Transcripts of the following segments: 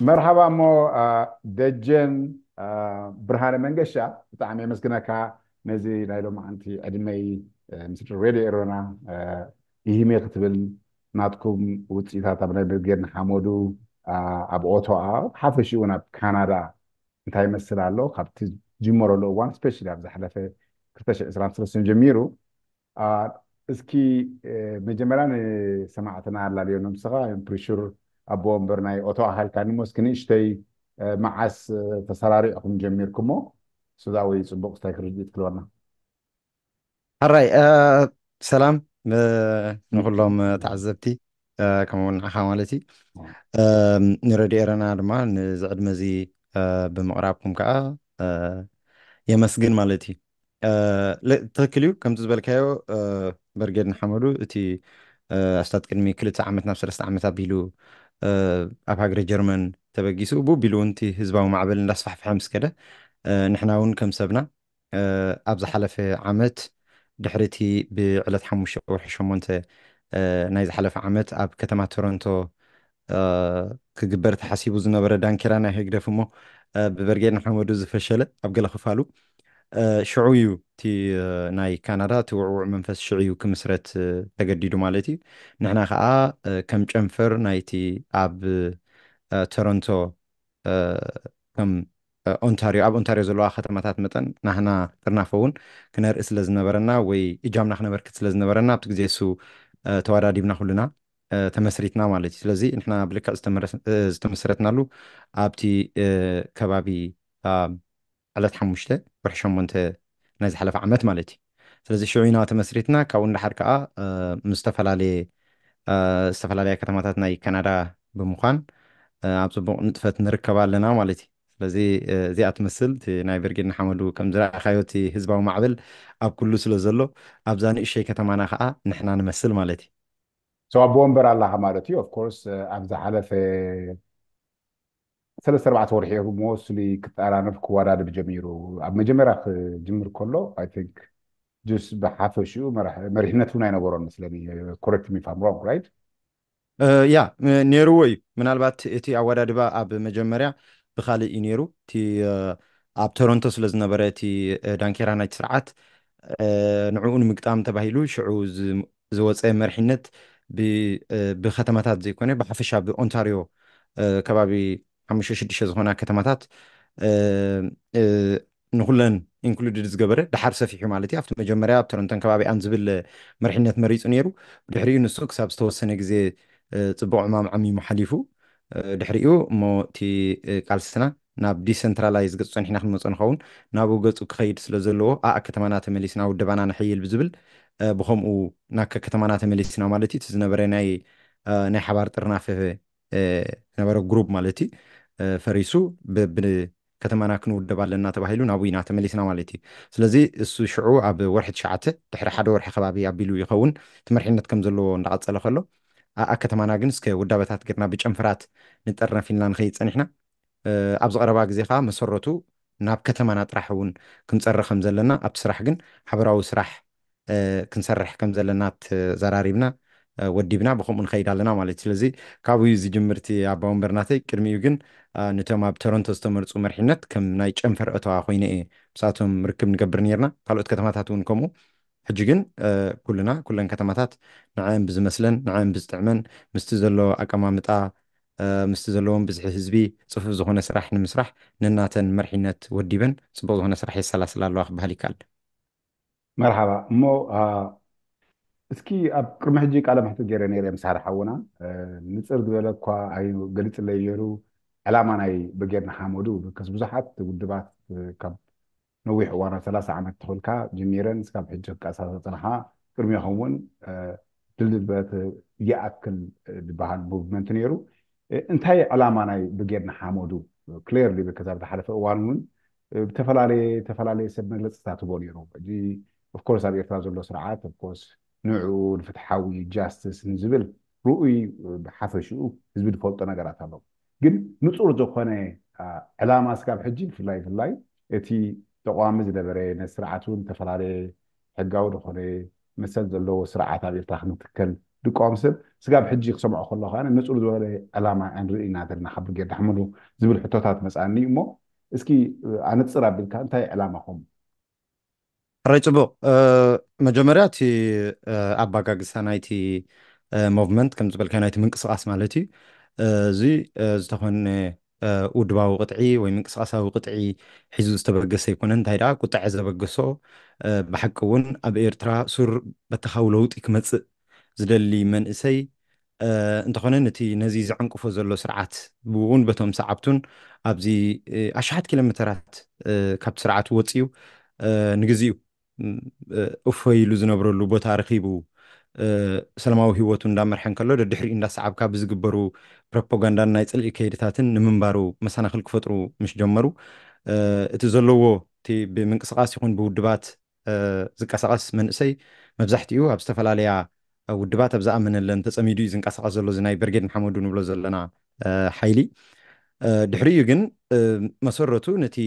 መርሓባ። እሞ ደጀን ብርሃነ መንገሻ፣ ብጣዕሚ የመስግነካ ነዚ ናይ ሎማዓንቲ ዕድመይ ምስ ሬድዮ ኤረና ይሂሜ ክትብል፣ ናትኩም ውፅኢታት ኣብ ናይ ብርጌድ ንሓመዱ ኣብ ኦቶዋ፣ ሓፈሽኡ እውን ኣብ ካናዳ እንታይ ይመስል ኣሎ ካብቲ ጅመረሉ እዋን፣ ስፔሻሊ ኣብ ዝሓለፈ ክልተ ሽሕ ዕስራን ሰለስተን ጀሚሩ። እስኪ መጀመርያ ንሰማዕትና ኣላልዮ፣ ነብስኻ ፕሪሹር ኣቦ ወንበር ናይ ኦቶዋ ሃልካ ንሞ፣ እስኪ ንእሽተይ መዓስ ተሰራሪዕኩም ጀሚርኩሞ? ሱዛ ወይ ፅቡቅ ስታይ ክርድኢት ክልወና። ሕራይ ሰላም ንኩሎም ተዓዘብቲ፣ ከምኡውን ንዓኻ ማለት እዩ። ንረድዮ ኤረና ድማ ንዚ ዕድመ እዚ ብምቕራብኩም ከዓ የመስግን ማለት እዩ። ትክክል እዩ፣ ከምቲ ዝበልካዮ በርጌድ ንሓመዱ እቲ ኣስታት ቅድሚ ክልተ ዓመት ናብ ሰለስተ ዓመት ኣቢሉ ኣብ ሃገረ ጀርመን ተበጊሱ፣ ብኡ ኣቢሉ እውን እቲ ህዝባዊ ማዕበል እንዳስፋሕፍሐ ምስ ከደ፣ ንሕና እውን ከም ሰብና ኣብ ዝሓለፈ ዓመት ድሕሪ እቲ ብዕለት ሓሙሽተ ወርሒ ሸሞንተ ናይ ዝሓለፈ ዓመት ኣብ ከተማ ቶሮንቶ ክግበር ተሓሲቡ ዝነበረ ዳንኬራ ናይ ህግደፍ እሞ ብበርጌድ ንሓመዱ ዝፈሸለ ኣብ ገለ ክፋሉ፣ ሽዑ እዩ እቲ ናይ ካናዳ እቲ ውዕውዕ መንፈስ ሽዑ እዩ ክምስረት ተገዲዱ ማለት እዩ። ንሕና ከዓ ከም ጨንፈር ናይቲ ኣብ ቶሮንቶ ከም ኦንታሪዮ፣ ኣብ ኦንታሪዮ ዘለዋ ከተማታት መጠን ናህና ጥርናፈ እውን ክነርኢ ስለ ዝነበረና ወይ እጃምና ክነበርክት ስለ ዝነበረና ኣብቲ ግዜ እሱ ተወዳዲብና ኩልና ተመስሪትና ማለት እዩ። ስለዚ ንሕና ብልክዕ ዝተመሰረትናሉ ኣብቲ ከባቢ ዕለት ሓሙሽተ ወርሒ ሸሞንተ ናይ ዝሓለፈ ዓመት ማለት እዩ። ስለዚ ሽዑ ኢና ተመስሪትና። ካብኡ ንደሓር ከዓ ምስ ዝተፈላለየ ዝተፈላለያ ከተማታት ናይ ካናዳ ብምዃን ኣብ ፅቡቕ ንጥፈት ንርከብ ኣለና ማለት እዩ። ስለዚ እዚኣ ትመስል እቲ ናይ ብርጌድ ንሓመዱ ከም ዝረኣኻዮ እቲ ህዝባዊ ማዕበል ኣብ ኩሉ ስለ ዘሎ ኣብዛ ንእሸይ ከተማና ከዓ ንሕና ንመስል ማለት እዩ። ሰው ኣቦ ወንበር ኣላኻ ማለት እዩ። ኦፍኮርስ ኣብ ዝሓለፈ ሰለስተ ኣርባዕተ ወርሒ እዩ ሞስሊ ክጠራነፍ ክወዳደብ ጀሚሩ። ኣብ መጀመርያ ክጅምር ከሎ ኣይ ቲንክ ጅስ ብሓፈሽኡ መሪሕነት እውን ኣይነበሮን መስለኒ። ኮረክት ሚ ፋም ሮንግ ራይት? ያ ነይርዎ እዩ። ምናልባት እቲ ኣወዳድባ ኣብ መጀመርያ ብካልእ እዩ ነይሩ። እቲ ኣብ ቶሮንቶ ስለ ዝነበረ እቲ ዳንኬራ ናይቲ ስርዓት ንዕኡ ንምግጣም ተባሂሉ ሽዑ ዝወፀ መርሒነት ብከተማታት ዘይኮነ ብሓፈሻ ብኦንታሪዮ ከባቢ ሓሙሽተ ሽዱሽተ ዝኾና ከተማታት ንኩለን ኢንክሉድድ ዝገበረ፣ ደሓር ሰፊሑ ማለት እዩ። ኣብቲ መጀመርያ ኣብ ቶሮንቶን ከባቢኣን ዝብል መርሒነት መሪፁ ነይሩ። ብድሕሪኡ ንሱ ክሳብ ዝተወሰነ ግዜ ፅቡቕ ዕማም ዓሚሙ ሓሊፉ። ድሕሪኡ እሞ እቲ ቃልስና ናብ ዲሰንትራላይዝ ገፁ ፀኒሕና ክንመፆ ንኸውን፣ ናብኡ ገፁ ክኸይድ ስለ ዘለዎ ኣኣ ከተማና ተመሊስና ውደባና ነሐይል ብዝብል ብኸምኡ ናብ ከከተማና ተመሊስና ማለት እዩ። እቲ ዝነበረ ናይ ናይ ሓባር ጥርናፈ ዝነበረ ግሩፕ ማለት እዩ ፈሪሱ ብከተማና ክንውደብ ኣለና ተባሂሉ ናብኡ ኢና ተመሊስና ማለት እዩ። ስለዚ እሱ ሽዑ ኣብ ወርሒ ትሽዓተ ድሕሪ ሓደ ወርሒ ከባቢ ኣቢሉ ይኸውን እቲ መርሒነት ከም ዘለዎ እንዳቐፀለ ከሎ ኣኣ ከተማና ግን እስከ ውዳበታት ጌርና ብጨንፈራት ንጠርነፍ ኢልና ንኸይድ ፀኒሕና። ኣብዚ ቀረባ ግዜ ከዓ መሰረቱ ናብ ከተማና ጥራሕ እውን ክንፀሪ ከም ዘለና ኣብቲ ስራሕ ግን ሓበራዊ ስራሕ ክንሰርሕ ከም ዘለና ተዘራሪብና ወዲብና ብከምኡ ንኸይድ ኣለና ማለት እዩ። ስለዚ ካብኡ እዩ ዝጅምር እቲ ኣባ ወንበር ናተይ። ቅድሚኡ ግን ነቶም ኣብ ቶሮንቶ ዝተመርፁ መርሒነት ከም ናይ ጨንፈር እተዋ ኮይነ እየ ምሳቶም ርክብ ንገብር ነርና። ካልኦት ከተማታት እውን ከምኡ። ሕጂ ግን ኩልና ኩለን ከተማታት ንዐን ብዝመስለን ንዐን ብዝጥዕመን ምስቲ ዘሎ ኣቀማምጣ ምስቲ ዘለዎም ብዝሒ ህዝቢ ፅፉፍ ዝኾነ ስራሕ ንምስራሕ ነናተን መርሒነት ወዲበን ፅቡቕ ዝኾነ ስራሕ የሰላስላ ኣለዋ ክበሃል ይከኣል። መርሓባ። እሞ እስኪ ኣብ ቅድሚ ሕጂ ቃለ መሕትት ገይረ ነይረ ምስ ሓደ ሓውና፣ ንፅር ዝበለ እኳ ኣይ ገሊፅለይ ገይሩ ዕላማ ናይ ብርጌድ ንሓመዱ፣ ከስ ብዙሓት ውድባት ካብ ነዊሕ እዋና ሰላሳ ዓመት ተኾልካ ጀሚረን እስካብ ሕጂ ክቃሳሳ ዝፅንሓ፣ ቅድሚኹም እውን ድልድልበት ይኣክል ዝበሃል ሙቭመንት ነይሩ። እንታይ ዕላማ ናይ ብርጌድ ንሓመዱ? ክሌርሊ ብከዛ ብዝሓለፈ እዋን እውን ብተፈላለየ ተፈላለየ ሰብ መግለፅታት ህቦ ነይሩ። ሕጂ ኦፍኮርስ ኣብ ኤርትራ ዘሎ ስርዓት ኦፍኮርስ ንዕኡ ንፍትሓዊ ጃስቲስ ንዝብል ርኡይ ብሓፈሽኡ ህዝቢ ዝፈልጦ ነገራት ኣሎ። ግን ንፁር ዝኾነ ዕላማ እስካብ ሕጂ ብፍላይ ብፍላይ እቲ ተቋሚ ዝነበረ ነቲ ስርዓት እውን ዝተፈላለየ ሕጋዊ ዝኾነ መሰል ዘለዎ ስርዓት ኣብ ኤርትራ ክንትከል ድቃወም ሰብ ስጋብ ሕጂ ክሰምዖ ከሎ ከኣ ንጹር ዝበለ ዕላማ ኣንርኢ ኢና ዘለና ካብ ብርጌድ ንሓመዱ ዝብል ሕቶታት መጽኣኒ እዩ። እሞ እስኪ ኣነጽር ኣቢልካ እንታይ ዕላማኹም? ሕራይ ጽቡቕ። መጀመርያ እቲ ኣባጋግሳ ናይቲ ሞቭመንት ከም ዝበልካ ናይቲ ምንቅስቃስ ማለት እዩ። እዚ ዝተኾነ ውድባዊ ቅጥዒ ወይ ምንቅስቃሳዊ ቅጥዒ ሒዙ ዝተበገሰ ኣይኮነን። እንታይ ደኣ ቁጥዐ ዘበገሶ ብሓቂ እውን ኣብ ኤርትራ ሱር በተኻዊ ለውጢ ክመፅእ ዝደሊ መንእሰይ እንተኾነ ነቲ ነዚ ዘዕንቅፎ ዘሎ ስርዓት ብውን በቶም ሰዓብቱን ኣብዚ ኣሽሓት ኪሎ ሜተራት ካብቲ ስርዓት ወፅዩ ንግዚኡ እፎይ ኢሉ ዝነብረሉ ቦታ ረኺቡ ሰላማዊ ህይወቱ እንዳመርሐ እንከሎ ደድሕሪኡ እንዳሰዓብካ ብዝግበሩ ፕሮፓጋንዳን ናይ ፅልኢ ከይድታትን ንምንባሩ መሰናኽል ክፈጥሩ ምስ ጀመሩ እቲ ዘለዎ እቲ ብምንቅስቃስ ይኹን ብውድባት ዝንቀሳቀስ መንእሰይ መብዛሕትኡ ኣብ ዝተፈላለያ ውድባት ኣብ ዝኣመነለን ተፀሚዱ እዩ ዝንቀሳቀስ ዘሎ እዚ ናይ ብርጌድ ንሓመዱ ንብሎ ዘለና ሓይሊ። ድሕሪኡ ግን መሰረቱ ነቲ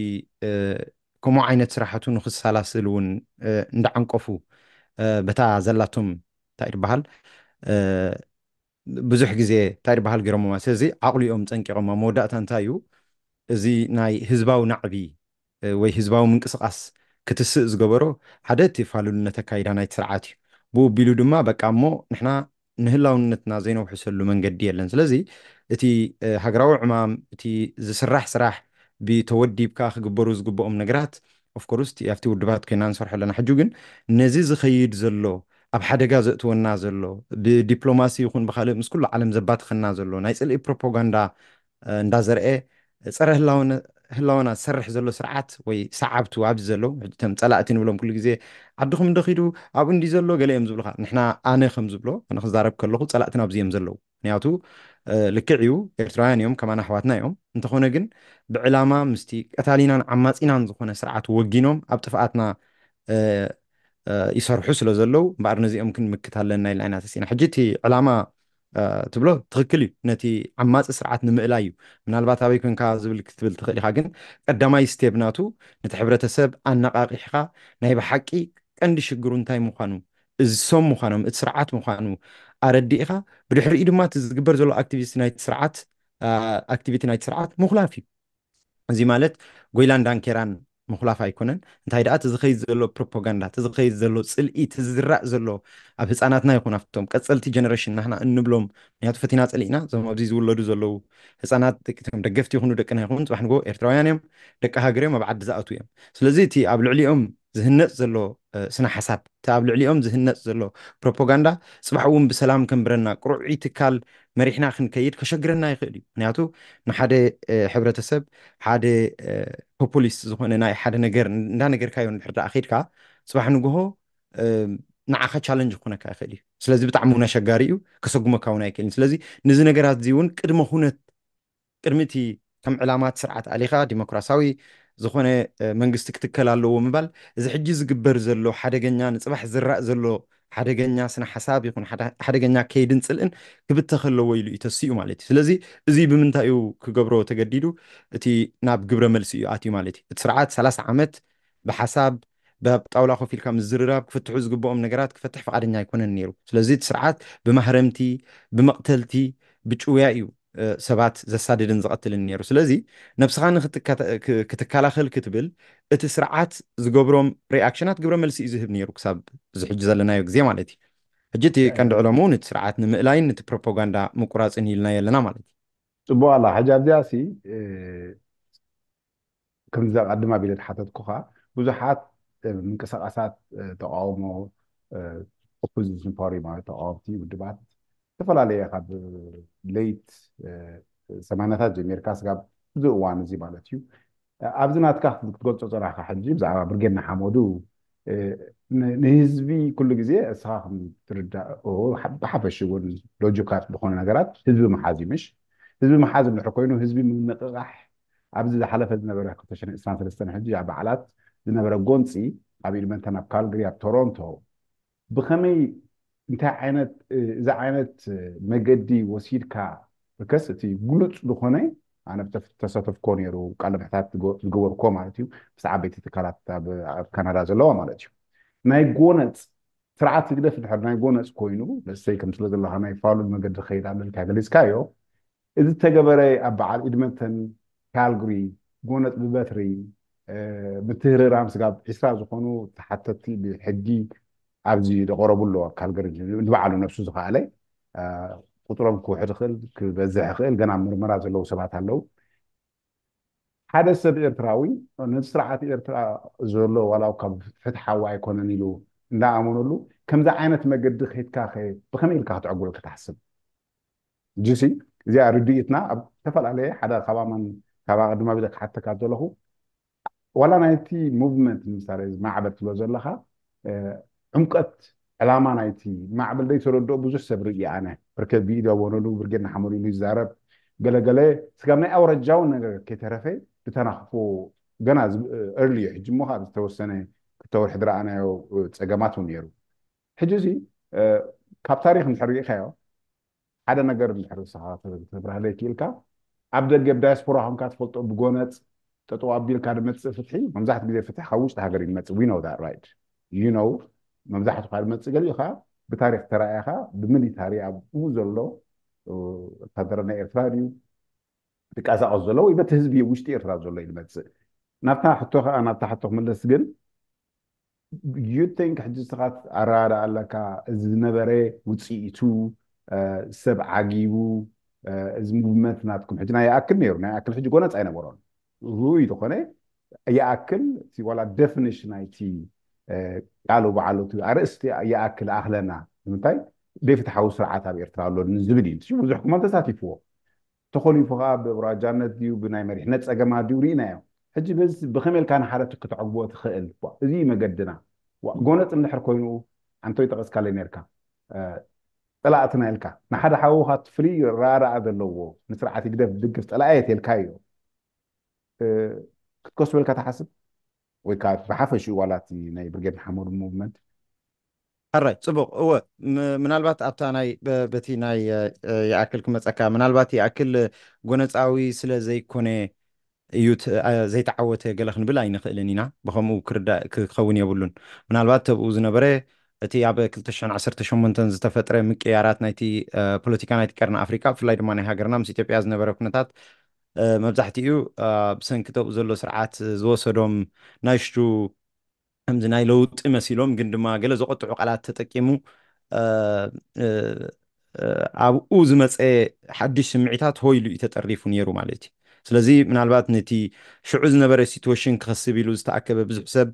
ከምኡ ዓይነት ስራሕቱ ንክሰላስል እውን እንዳዓንቀፉ በታ ዘላቶም እንታይ ትበሃል ብዙሕ ግዜ እንታይ ዝበሃል ገይሮሞ ማለት ስለዚ ዓቕሊኦም ፀንቂቖም ኣብ መወዳእታ እንታይ እዩ እዚ ናይ ህዝባዊ ናዕቢ ወይ ህዝባዊ ምንቅስቃስ ክትስእ ዝገበሮ ሓደ እቲ ፋሉልነት ኣካይዳ ናይቲ ስርዓት እዩ። ብኡ ቢሉ ድማ በቃ እሞ ንሕና ንህላውነትና ዘይነውሕሰሉ መንገዲ የለን። ስለዚ እቲ ሃገራዊ ዕማም እቲ ዝስራሕ ስራሕ ብተወዲብካ ክግበሩ ዝግብኦም ነገራት ኦፍኮርስ ኣብቲ ውድባት ኮይና ንሰርሖ ኣለና። ሕጂ ግን ነዚ ዝኸይድ ዘሎ ኣብ ሓደጋ ዘእትወና ዘሎ ብዲፕሎማሲ ይኹን ብካልእ ምስ ኩሉ ዓለም ዘባትኸና ዘሎ ናይ ፅልኢ ፕሮፓጋንዳ እንዳዘርአ ፀረ ህላወና ዝሰርሕ ዘሎ ስርዓት ወይ ሰዓብቱ ኣብዚ ዘለዉ ሕጂ እቶም ፀላእቲ ንብሎም ኩሉ ግዜ ዓድኹም እንዶ ኺዱ ኣብኡ እንዲ ዘሎ ገለ እዮም ዝብሉካ። ንሕና ኣነ ከም ዝብሎ ኣነ ክዛረብ ከለኹ ፀላእትና ኣብዚ እዮም ዘለዉ። ምክንያቱ ልክዕ እዩ ኤርትራውያን እዮም ከማና ኣሕዋትና እዮም። እንተኾነ ግን ብዕላማ ምስቲ ቀታሊናን ዓማፂናን ዝኾነ ስርዓት ወጊኖም ኣብ ጥፍኣትና ይሰርሑ ስለ ዘለዉ እምበኣር ነዚኦም ክንምክት ኣለና ኢልና ኢና ተሲና። ሕጂ እቲ ዕላማ ትብሎ ትኽክል እዩ። ነቲ ዓማፂ ስርዓት ንምእላይ እዩ። ምናልባት ኣበይ ኮንካ ዝብል ክትብል ትኽእል ኢኻ፣ ግን ቀዳማይ ስቴፕ ናቱ ነቲ ሕብረተሰብ ኣነቓቒሕኻ ናይ ብሓቂ ቀንዲ ሽግሩ እንታይ ምዃኑ፣ እዚ ሶም ምዃኖም፣ እቲ ስርዓት ምዃኑ ኣረዲእኻ ብድሕሪኡ ድማ እቲ ዝግበር ዘሎ ኣክቲቪስት ናይቲ ስርዓት ኣክቲቪቲ ናይቲ ስርዓት ምኹላፍ እዩ። እዚ ማለት ጎይላን ዳንኬራን ምኹላፍ ኣይኮነን። እንታይ ደኣ እቲ ዝኸይድ ዘሎ ፕሮፓጋንዳ፣ እቲ ዝኸይድ ዘሎ ፅልኢ፣ እቲ ዝዝራእ ዘሎ ኣብ ህፃናትና ይኹን ኣብቶም ቀፀልቲ ጀነሬሽን ናህና እንብሎም ምክንያቱ ፈቲና ፀሊእና እዞም ኣብዚ ዝውለዱ ዘለዉ ህፃናት ደቂቶም ደገፍቲ ይኹኑ ደቅና ይኹኑ ፅባሕ ንጎ ኤርትራውያን እዮም፣ ደቂ ሃገር እዮም፣ ኣብ ዓዲ ዝኣቱ እዮም። ስለዚ እቲ ኣብ ልዕሊኦም ዝህነፅ ዘሎ ስነ ሓሳብ እቲ ኣብ ልዕሊኦም ዝህነፅ ዘሎ ፕሮፓጋንዳ ፅባሕ እውን ብሰላም ከንብረና ቅሩዒ ትካል መሪሕና ክንከይድ ከሸግረና ይኽእል እዩ። ምክንያቱ ንሓደ ሕብረተሰብ ሓደ ፖፑሊስት ዝኾነ ናይ ሓደ ነገር እንዳነገርካዮ እንድሕር ደኣ ከይድካ ፅባሕ ንግሆ ንዓኻ ቻለንጅ ክኾነካ ይኽእል እዩ። ስለዚ ብጣዕሚ እውን ኣሸጋሪ እዩ፣ ከሰጉመካ እውን ኣይክእልን። ስለዚ ነዚ ነገራት እዚ እውን ቅድመ ኩነት ቅድሚ እቲ ከም ዕላማት ስርዓት ኣሊኻ ዲሞክራሲያዊ ዝኾነ መንግስቲ ክትከል ኣለዎ ምባል እዚ ሕጂ ዝግበር ዘሎ ሓደገኛ ንፅባሕ ዝራእ ዘሎ ሓደገኛ ስነ ሓሳብ ይኹን ሓደገኛ ከይድን ፅልእን ክብተኽ ኣለዎ ኢሉ እዩ ተሲኡ ማለት እዩ። ስለዚ እዚ ብምንታይ እዩ ክገብሮ ተገዲዱ? እቲ ናብ ግብረ መልሲ እዩ ኣትዩ ማለት እዩ። እቲ ስርዓት ሰላሳ ዓመት ብሓሳብ ብጣውላ ኮፍ ኢልካ ምዝርራብ ክፍትሑ ዝግብኦም ነገራት ክፈትሕ ፍቓደኛ ኣይኮነን ነይሩ። ስለዚ እቲ ስርዓት ብማህረምቲ ብመቕተልቲ ብጭውያ እዩ ሰባት ዘሳድድን ዝቐትልን ነይሩ። ስለዚ ነብስኻ ክትከላኸል ክትብል እቲ ስርዓት ዝገብሮም ሪኣክሽናት ግብረ መልሲ እዩ ዝህብ ነይሩ ክሳብ እዚ ሕጂ ዘለናዮ ግዜ ማለት እዩ። ሕጂ እቲ ቀንዲ ዕለሙ ነቲ ስርዓት ንምእላይን ነቲ ፕሮፓጋንዳ ምቁራፅን ኢልና የለና ማለት እዩ። ፅቡቅ ኣላ ሕጂ ኣብዚኣ ሲ ከምዚ ኣቀድም ኣቢለ ዝሓተትኩኻ ብዙሓት ምንቅስቃሳት ተቃውሞ ኦፖዚሽን ፓርቲ ማለት ተቃወምቲ ውድባት ዝተፈላለየ ካብ ለይት ሰማንያታት ጀሚርካ ስጋብ እዚ እዋን እዚ ማለት እዩ። ኣብዚ ናትካ ክትገልፆ ፀናሕካ ሕጂ ብዛዕባ ብርጌድ ንሓመዱ ንህዝቢ ኩሉ ግዜ እስኻ ከም ትርዳእ ብሓፈሽ እውን ሎጂካት ዝኾነ ነገራት ህዝቢ መሓዝ እዩ ምሽ ህዝቢ መሓዝ እንድሕር ኮይኑ ህዝቢ ምንቕቓሕ ኣብዚ ዝሓለፈ ዝነበረ ክልተ ሽሕን ዕስራን ሰለስተን ሕጂ ኣብ በዓላት ዝነበረ ጎንፂ ኣብ ኢድመንተን ኣብ ካልግሪ ኣብ ቶሮንቶ ብኸመይ እንታይ ዓይነት እዚ ዓይነት መገዲ ወሲድካ ብከስ እቲ ግሉፅ ዝኾነ ኣነ ተሳተፍኮ ነይሩ ቃለ ምሕታት ዝገበርኮ ማለት እዩ ምስ ዓበይቲ ትካላት ኣብ ካናዳ ዘለዋ ማለት እዩ ናይ ጎነፅ ስርዓት ህግደፍ ድሕር ናይ ጎነፅ ኮይኑ፣ ለሰይ ከም ስለ ዘለካ ናይ ፋሉል መገዲ ክኸይድ ኣለልካ ገሊፅካዮ። እዚ ተገበረ ኣብ በዓል ኢድመንተን ካልግሪ ጎነፅ ብበትሪ ምትህርራም ስጋብ ዕስራ ዝኾኑ ተሓተቲ ብሕጊ ኣብዚ ዝቐረቡ ኣለዉ። ኣብ ካልግሪ ንባዕሉ ነብሱ ዝኸኣለ ቁፅሮም ክውሕድ ይኽእል፣ ክበዝሕ ይኽእል፣ ገና ምርመራ ዘለዉ ሰባት ኣለዉ። ሓደ ሰብ ኤርትራዊ ነቲ ስርዓት ኤርትራ ዘሎ ዋላ ካብ ፍትሓዊ ኣይኮነን ኢሉ እንዳኣመነሉ ከምዚ ዓይነት መገዲ ከይድካ ብከመይ ኢልካ ክትዕጉል ክትሓስብ? ጅሲ እዚኣ ርድኢትና ኣብ ዝተፈላለየ ሓደ ካባማን ካባ ቅድማ ቢለ ክሓተካ ዘለኹ ዋላ ናይቲ ሙቭመንት ንምሳሌ ማዕበል ትብሎ ዘለኻ ዕምቀት ዕላማ ናይቲ ማዕበል ዘይተረድኦ ብዙሕ ሰብ ርኢ ኣነ። ብርከት ብኢደ ወነዱ ብርጌድ ንሓመዱ ኢሉ ይዛረብ ገለገለ ስጋብ ናይ ኣውረጃውን ነገር ከይተረፈ ብተናኽፎ ገና እርሊ እዩ። ሕጂ እሞ ካብ ዝተወሰነ ክተወርሒ ዝረኣናዮ ፀገማት እውን ነይሩ። ሕጂ እዚ ካብ ታሪክ እንድሕር ርኢኻዮ ሓደ ነገር እንድሕር ንስኻ ተብራህለይ ክኢልካ ኣብ ደገ ብ ዳያስፖራ ኮንካ ትፈልጦ ብጎነፅ ጠጠው ኣቢልካ ዝመፅእ ፍትሒ መብዛሕትኡ ግዜ ፍትሒ ካብ ውሽጢ ሃገር ይመፅእ we know that right you know መብዛሕትኡ ካብ ዝመፅእ ገሊኡ ከዓ ብታሪክ ተራእኻ ብሚሊታሪ ኣብኡ ዘሎ ወታደር ናይ ኤርትራ ድዩ ዝቀሳቀስ ዘሎ ወይ በቲ ህዝቢ ውሽጢ ኤርትራ ዘሎ እዩ ዝመፅእ ናብታ ሕቶ ከዓ ናብታ ሕቶ ክምለስ ግን you think ሕጂ ስኻት ኣረዳድኣ ኣለካ እዚ ዝነበረ ውፅኢቱ ሰብ ዓጊቡ እዚ ሙቭመንት ናትኩም ሕጂ ናይ ይኣክል ነይሩ ናይ ይኣክል ሕጂ ጎነፅ ኣይነበሮን ሩይ ዝኾነ ይኣክል ዋላ ደፍኒሽን ናይቲ ቃሉ በዓሉ ኣርእስቲ ይኣክል ኣኽለና ንምንታይ ዘይፍትሓዊ ስርዓት ኣብ ኤርትራ ኣሎ ዝብል እዩ ብዙሕ ክማን ተሳቲፍዎ ተኾሊፉ ከዓ ብእውራጃነት ድዩ ብናይ መሪሕነት ፀገማት ድዩ ርኢናዮ ሕጂ በዚ ብኸመይ ኢልካ ንሓደ ክትዕግቦ ትኽእል እዚ መገድና ጎነፅ እንድሕር ኮይኑ ኣንቶ ይጠቐስካለይ ነርካ ፀላእትና ኢልካ ንሓደ ሓውኻ ፍሉይ ረኣረኣ ዘለዎ ንስርዓት ይግደፍ ድግፍ ፀላእየ ተልካዮ ክትከስበልካ ትሓስብ ወይ ከዓ ብሓፈሽኡ ዋላ እቲ ናይ ብርጌድ ንሓመዱ ሙቭመንት ሕራይ ፅቡቅ እወ ምናልባት ኣብታ ናይ በቲ ናይ ይኣክል ክመፀካ ምናልባት ይኣክል ጎነፃዊ ስለ ዘይኮነ እዩ ዘይተዓወተ ገለ ክንብል ኣይንኽእልን ኢና ብከምኡ ክርዳእ ክኸውን የብሉን ምናልባት ተብኡ ዝነበረ እቲ ኣብ ክልተ ሽሕን ዓሰርተ ሸሞንተን ዝተፈጥረ ምቅያራት ናይቲ ፖለቲካ ናይቲ ቀርኒ ኣፍሪቃ ብፍላይ ድማ ናይ ሃገርና ምስ ኢትዮጵያ ዝነበረ ኩነታት መብዛሕትኡ ብሰንኪ ተብኡ ዘሎ ስርዓት ዝወሰዶም ናይሽቱ ከምዚ ናይ ለውጢ መሲሎም ግን ድማ ገለ ዘቆጥዑ ቃላት ተጠቂሙ ኣብኡ ዝመፀ ሓድሽ ስምዒታት ሆይሉ እዩ ተጠሪፉ ነይሩ ማለት እዩ ስለዚ ምናልባት ነቲ ሽዑ ዝነበረ ሲትዌሽን ክኸስብ ኢሉ ዝተኣከበ ብዙሕ ሰብ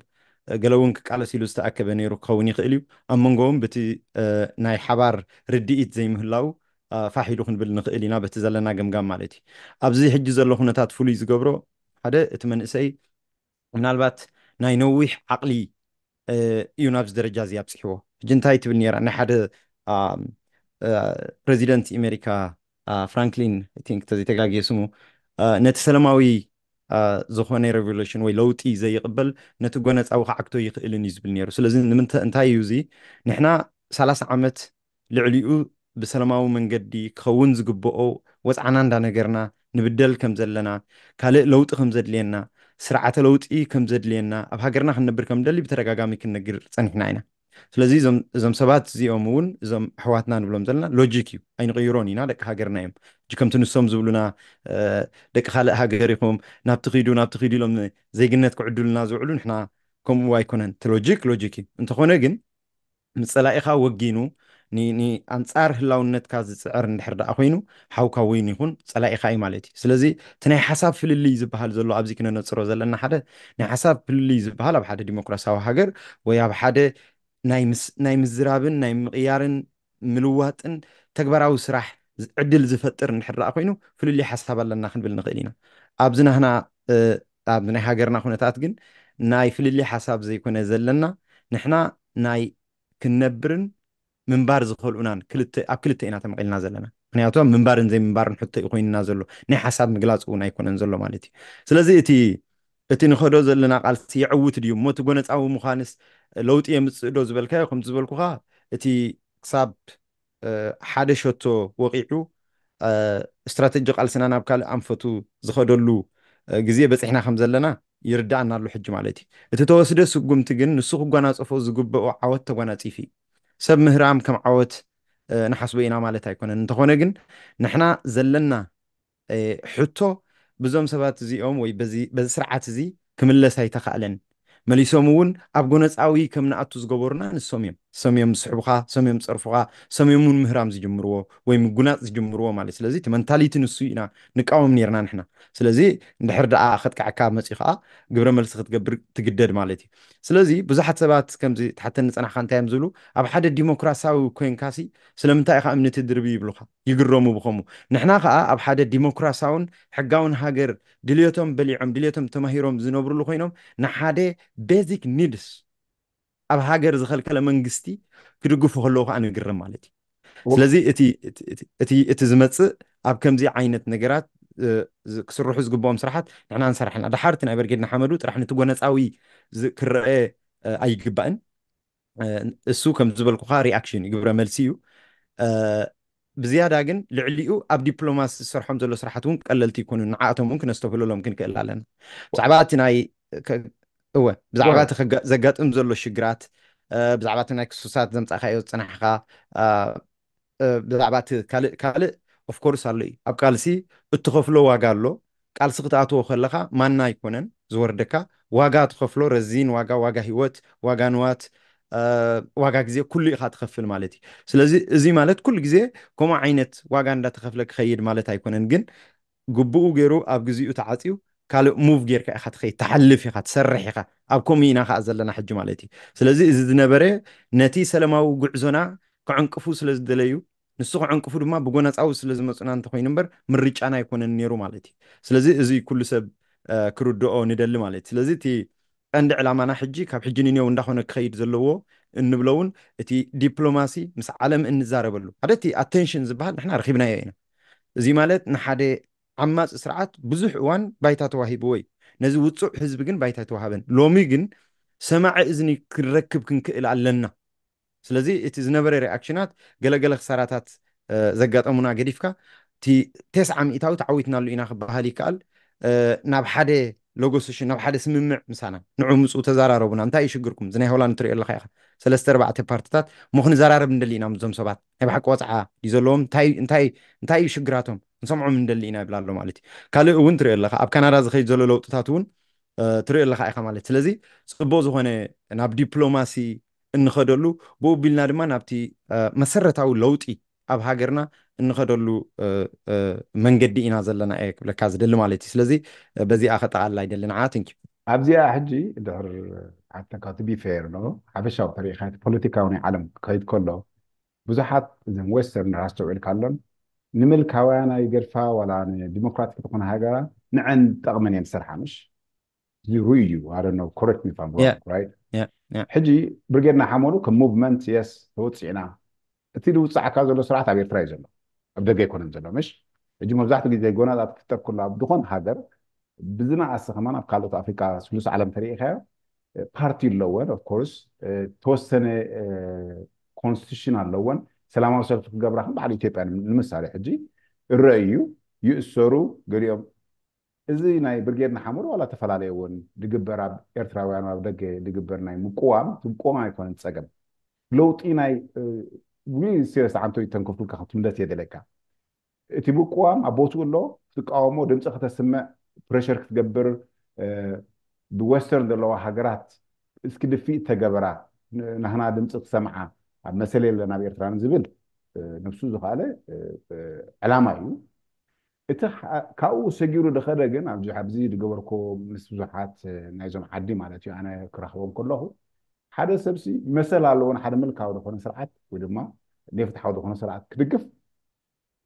ገለ እውን ክቃለስ ኢሉ ዝተኣከበ ነይሩ ክኸውን ይኽእል እዩ ኣብ መንጎ እውን በቲ ናይ ሓባር ርድኢት ዘይምህላው ፋሕ ኢሉ ክንብል ንኽእል ኢና በቲ ዘለና ገምጋም ማለት እዩ ኣብዚ ሕጂ ዘሎ ኩነታት ፍሉይ ዝገብሮ ሓደ እቲ መንእሰይ ምናልባት ናይ ነዊሕ ዓቕሊ እዩ ናብዚ ደረጃ እዚ ኣብፅሕዎ ሕጂ እንታይ ትብል ነራ ናይ ሓደ ፕሬዚደንት ኣሜሪካ ፍራንክሊን ቲንክ ተዘይተጋግየ ስሙ ነቲ ሰላማዊ ዝኾነ ሬቮሉሽን ወይ ለውጢ ዘይቕበል ነቲ ጎነፃዊ ክዓግቶ ይኽእልን እዩ ዝብል ነሩ ስለዚ እንታይ እዩ እዚ ንሕና ሰላሳ ዓመት ልዕሊኡ ብሰላማዊ መንገዲ ክኸውን ዝግብኦ ወፅዓና እንዳነገርና ንብደል ከም ዘለና ካልእ ለውጢ ከም ዘድልየና ስርዓተ ለውጢ ከም ዘድልየና ኣብ ሃገርና ክንነብር ከም ደሊ ብተደጋጋሚ ክንነግር ፀኒሕና ኢና ስለዚ እዞም ሰባት እዚኦም እውን እዞም ኣሕዋትና ንብሎም ዘለና ሎጂክ እዩ ኣይንቅይሮን ኢና ደቂ ሃገርና እዮም ከምቲ ንሶም ዝብሉና ደቂ ካልእ ሃገር ኢኹም ናብቲ ኪዱ ናብቲ ኪዱ ኢሎም ዜግነት ክዕድሉና ዝውዕሉ ንሕና ከምኡ ኣይኮነን እቲ ሎጂክ ሎጂክ እዩ እንተኾነ ግን ምስ ፀላኢኻ ወጊኑ ኣንፃር ህላውነትካ ዝፅዕር እንድሕር ደኣ ኮይኑ ሓውካ ወይኑ ይኹን ፀላኢኻ እዩ ማለት እዩ ስለዚ እቲ ናይ ሓሳብ ፍልልይ ዝበሃል ዘሎ ኣብዚ ክነነፅሮ ዘለና ሓደ ናይ ሓሳብ ፍልልይ ዝበሃል ኣብ ሓደ ዲሞክራሲያዊ ሃገር ወይ ኣብ ሓደ ናይ ምዝራብን ናይ ምቕያርን ምልዋጥን ተግባራዊ ስራሕ ዕድል ዝፈጥር እንድሕር ደኣ ኮይኑ ፍልልይ ሓሳብ ኣለና ክንብል ንኽእል ኢና ኣብዚ ናህና ኣብ ናይ ሃገርና ኩነታት ግን ናይ ፍልልይ ሓሳብ ዘይኮነ ዘለና ንሕና ናይ ክንነብርን ምንባር ዝኸልኡናን ኣብ ክልተ ኢና ተመቒልና ዘለና ምክንያቱ ምንባርን ዘይምንባርን ሕቶ እዩ ኮይንና ዘሎ ናይ ሓሳብ ምግላፅ እውን ኣይኮነን ዘሎ ማለት እዩ ስለዚ እቲ እቲ ንኸዶ ዘለና ቃልሲ የዕውት ድዩ እሞ እቲ ጎነፃዊ ምዃንስ ለውጢ የምፅእ ዶ ዝበልካዮ ከምቲ ዝበልኩኻ እቲ ክሳብ ሓደ ሸቶ ወቂዑ ስትራተጂ ቃልስና ናብ ካልእ ኣንፈቱ ዝኸደሉ ግዜ በፂሕና ከም ዘለና ይርዳኣና ኣሎ ሕጂ ማለት እዩ እቲ ተወስደ ስጉምቲ ግን ንሱ ክጓናፀፎ ዝግብኦ ዓወት ተጓናፂፉ እዩ ሰብ ምህራም ከም ዓወት ንሓስቦ ኢና ማለት ኣይኮነን። እንተኾነ ግን ንሕና ዘለና ሕቶ ብዞም ሰባት እዚኦም ወይ በዚ ስርዓት እዚ ክምለስ ኣይተኻእለን። መሊሶም እውን ኣብ ጎነፃዊ ከም ንኣቱ ዝገበሩና ንሶም እዮም። ሶም እዮም ዝስሕቡኻ፣ ሶም እዮም ዝፀርፉኻ፣ ሶም እዮም እውን ምህራም ዝጅምርዎ ወይ ምጉናፅ ዝጅምርዎ ማለት። ስለዚ እቲ መንታሊቲ ንሱ ኢና ንቃወም ነርና ንሕና። ስለዚ እንድሕር ደኣ ከጥቅዐካ መፅኡ ከዓ ግብረ መልሲ ክትገብር ትግደድ ማለት እዩ። ስለዚ ብዙሓት ሰባት ከምዚ ትሓተኒ ዝፀናሕካ እንታይ እዮም ዝብሉ፣ ኣብ ሓደ ዲሞክራሲያዊ ኮይንካሲ ስለምንታይ ኢኻ እምኒ ትድርቢ ይብሉኻ፣ ይግረሙ ብኸሙ። ንሕና ከዓ ኣብ ሓደ ዲሞክራሲያውን ሕጋውን ሃገር ድልዮቶም በሊዖም ድልዮቶም ተማሂሮም ዝነብሩሉ ኮይኖም ንሓደ ቤዚክ ኒድስ ኣብ ሃገር ዝኸልከለ መንግስቲ ክድግፉ ከለዉ ከዓ ንግረም ማለት እዩ። ስለዚ እቲ ዝመፅእ ኣብ ከምዚ ዓይነት ነገራት ክስርሑ ዝግብኦም ስራሓት ንሕና ንሰርሕ ኣለና። ድሓርቲ ናይ በርጌድ ንሓመዱ ጥራሕ ነቲ ጎነፃዊ ክረአ ኣይግባእን። እሱ ከም ዝበልኩኻ ሪኣክሽን ግብረ መልሲ እዩ። ብዝያዳ ግን ልዕሊኡ ኣብ ዲፕሎማሲ ዝሰርሖም ዘሎ ስራሓት እውን ቀለልቲ ይኮኑ። ንዓኣቶም እውን ክነስተብህለሎም ክንክእል ኣለና። ብዛዕባ እቲ ናይ እወ ብዛዕባ እቲ ዘጋጥም ዘሎ ሽግራት፣ ብዛዕባ እቲ ናይ ክሱሳት ዘምፃእካዮ ዝፅናሕካ፣ ብዛዕባ እቲ ካልእ ካልእ ኦፍኮርስ ኣሎ እዩ። ኣብ ቃልሲ እትኸፍሎ ዋጋ ኣሎ። ቃልሲ ክትኣትዎ ከለኻ ማና ኣይኮነን ዝወርደካ፣ ዋጋ ትኸፍሎ ረዚን ዋጋ፣ ዋጋ ህይወት፣ ዋጋ ንዋት፣ ዋጋ ግዜ ኩሉ ኢኻ ትኸፍል ማለት እዩ። ስለዚ እዚ ማለት ኩሉ ግዜ ከምኡ ዓይነት ዋጋ እንዳተኸፍለ ክኸይድ ማለት ኣይኮነን፣ ግን ግቡኡ ገይሩ ኣብ ግዚኡ ተዓፅዩ ካልእ ሙቭ ጌርካ ኢኻ ትኸይድ፣ ትሓልፍ ኢኻ፣ ትሰርሕ ኢኻ። ኣብ ከምኡ ኢና ከዓ ዘለና ሕጂ ማለት እዩ። ስለዚ እዚ ዝነበረ ነቲ ሰላማዊ ጉዕዞና ክዕንቅፉ ስለ ዝደለዩ ንሱ ክዕንቅፉ ድማ ብጎነፃዊ ስለ ዝመፁና እንተኮይኑ እምበር ምርጫና ኣይኮነን ነይሩ ማለት እዩ። ስለዚ እዚ ኩሉ ሰብ ክርድኦ ንደሊ ማለት እዩ። ስለዚ እቲ ቀንዲ ዕላማና ሕጂ ካብ ሕጂ ንኔው እንዳኾነ ክኸይድ ዘለዎ እንብሎ እውን እቲ ዲፕሎማሲ ምስ ዓለም እንዛረበሉ ሓደ እቲ ኣቴንሽን ዝበሃል ንሕና ረኺብናዮ ኢና። እዚ ማለት ንሓደ ዓማፂ ስርዓት ብዙሕ እዋን ባይታ ተዋሂብዎ እዩ። ነዚ ውፁዕ ህዝቢ ግን ባይታ ኣይተዋሃበን። ሎሚ ግን ሰማዒ እዝኒ ክንረክብ ክንክእል ኣለና። ስለዚ እቲ ዝነበረ ሪኣክሽናት ገለገለ ክሳራታት ዘጋጠሙና ገዲፍካ እቲ ተስዓ ሚእታዊ ተዓዊትናሉ ኢና ክበሃል ይከኣል። ናብ ሓደ ሎጎ ሴሽን ናብ ሓደ ስምምዕ ምሳና ንዑ ምፅኡ ተዘራረቡና። እንታይ እዩ ሽግርኩም? እዚ ናይ ሆላንድ ትሪኦ ኣለካ ኢኻ ሰለስተ ኣርባዕተ ፓርትታት እሞ ክንዘራረብ ንደሊ ኢና ምስዞም ሰባት ናይ ብሓቂ ቆፅዓ ድዩ ዘለዎም እንታይ እንታይ እንታይ እዩ ሽግራቶም ንሰምዖም ንደሊ ኢና ይብላ ኣሎ ማለት እዩ። ካልእ እውን ትሪኦ ኣለካ ኣብ ካናዳ ዝኸይድ ዘሎ ለውጥታት እውን ትሪኦ ኣለካ ኢኻ ማለት። ስለዚ ፅቡቅ ዝኾነ ናብ ዲፕሎማሲ እንኸደሉ ብኡ ቢልና ድማ ናብቲ መሰረታዊ ለውጢ ኣብ ሃገርና እንኸደሉ መንገዲ ኢና ዘለና እየ ክብለካ ዝደሊ ማለት እዩ። ስለዚ በዚኣ ከጠቓልላ ይደሊ ንዓ። Thank you። ኣብዚኣ ሕጂ ድሕር ኣተካ to be fair no ሓፈሻዊ ተሪኢኻ እቲ ፖለቲካዊ ናይ ዓለም ክኸይድ ከሎ ብዙሓት እዘን western ኣስተውዒልካ ኣሎን ንምልካውያና ይገድፋ ዋላ ንዲሞክራቲክ ዝኾነ ሃገራ ንዐን ጠቕመን እየን ዝሰርሓ ምሽ እዚ ሩይ እዩ I don't know correct me if I'm wrong right ሕጂ ብርጌድና ሓመሉ ከም movement yes ተወፂዕና እቲ ዝውፃዕካ ዘሎ ስርዓት ኣብ ኤርትራ እዩ ዘሎ ኣብ ደገ ኣይኮነን ዘሎ ምሽ ሕጂ መብዛሕትኡ ግዜ ጎናፃት ክፍጠር ከሎ ኣብ ዝኾነ ሃገር ብዝነኣሰ ከማን ኣብ ካልኦት ኣፍሪካ ስሉስ ዓለም ተሪኢኻዮ ፓርቲ ኣለወን of course ተወሰነ constitution ኣለወን ሰላማዊ ሰልፊ ክገብራ ከም በዓል ኢትዮጵያ ንምሳሌ ሕጂ እረእ እዩ ይእሰሩ ገሊኦም እዚ ናይ ብርጌድ ንሓመዱ ዋላ ተፈላለየ እውን ድግበር ኣብ ኤርትራውያን ኣብ ደገ ድግበር ናይ ምቁዋም እቲ ምቁዋም ኣይኮነን ፀገም ለውጢ ናይ really serious ዓንቶ ይተንከፉልካ ክትምለስ የደለካ እቲ ምቁዋም ኣብ ቦትኡ ኣሎ ክትቃወሞ ድምፂ ከተስምዕ pressure ክትገብር ብ western ዘለዋ ሃገራት እስኪ ድፍኢት ተገበራ ናህና ድምፂ ክሰምዓ ኣብ መሰል የለን ኣብ ኤርትራ ንዝብል ነብሱ ዝኸኣለ ዕላማ እዩ እቲ ካብኡ ሰጊሩ ዝኸደ ግን ኣብዚ ኣብዚ ዝገበርኮ ምስ ብዙሓት ናይዞም ዓዲ ማለት እዩ ኣነ ክረኽቦም ከለኹ ሓደ ሰብሲ መሰል ኣለዎ ንሓደ ምልካዊ ዝኾነ ስርዓት ወይ ድማ ናይ ፍትሓዊ ዝኾነ ስርዓት ክድግፍ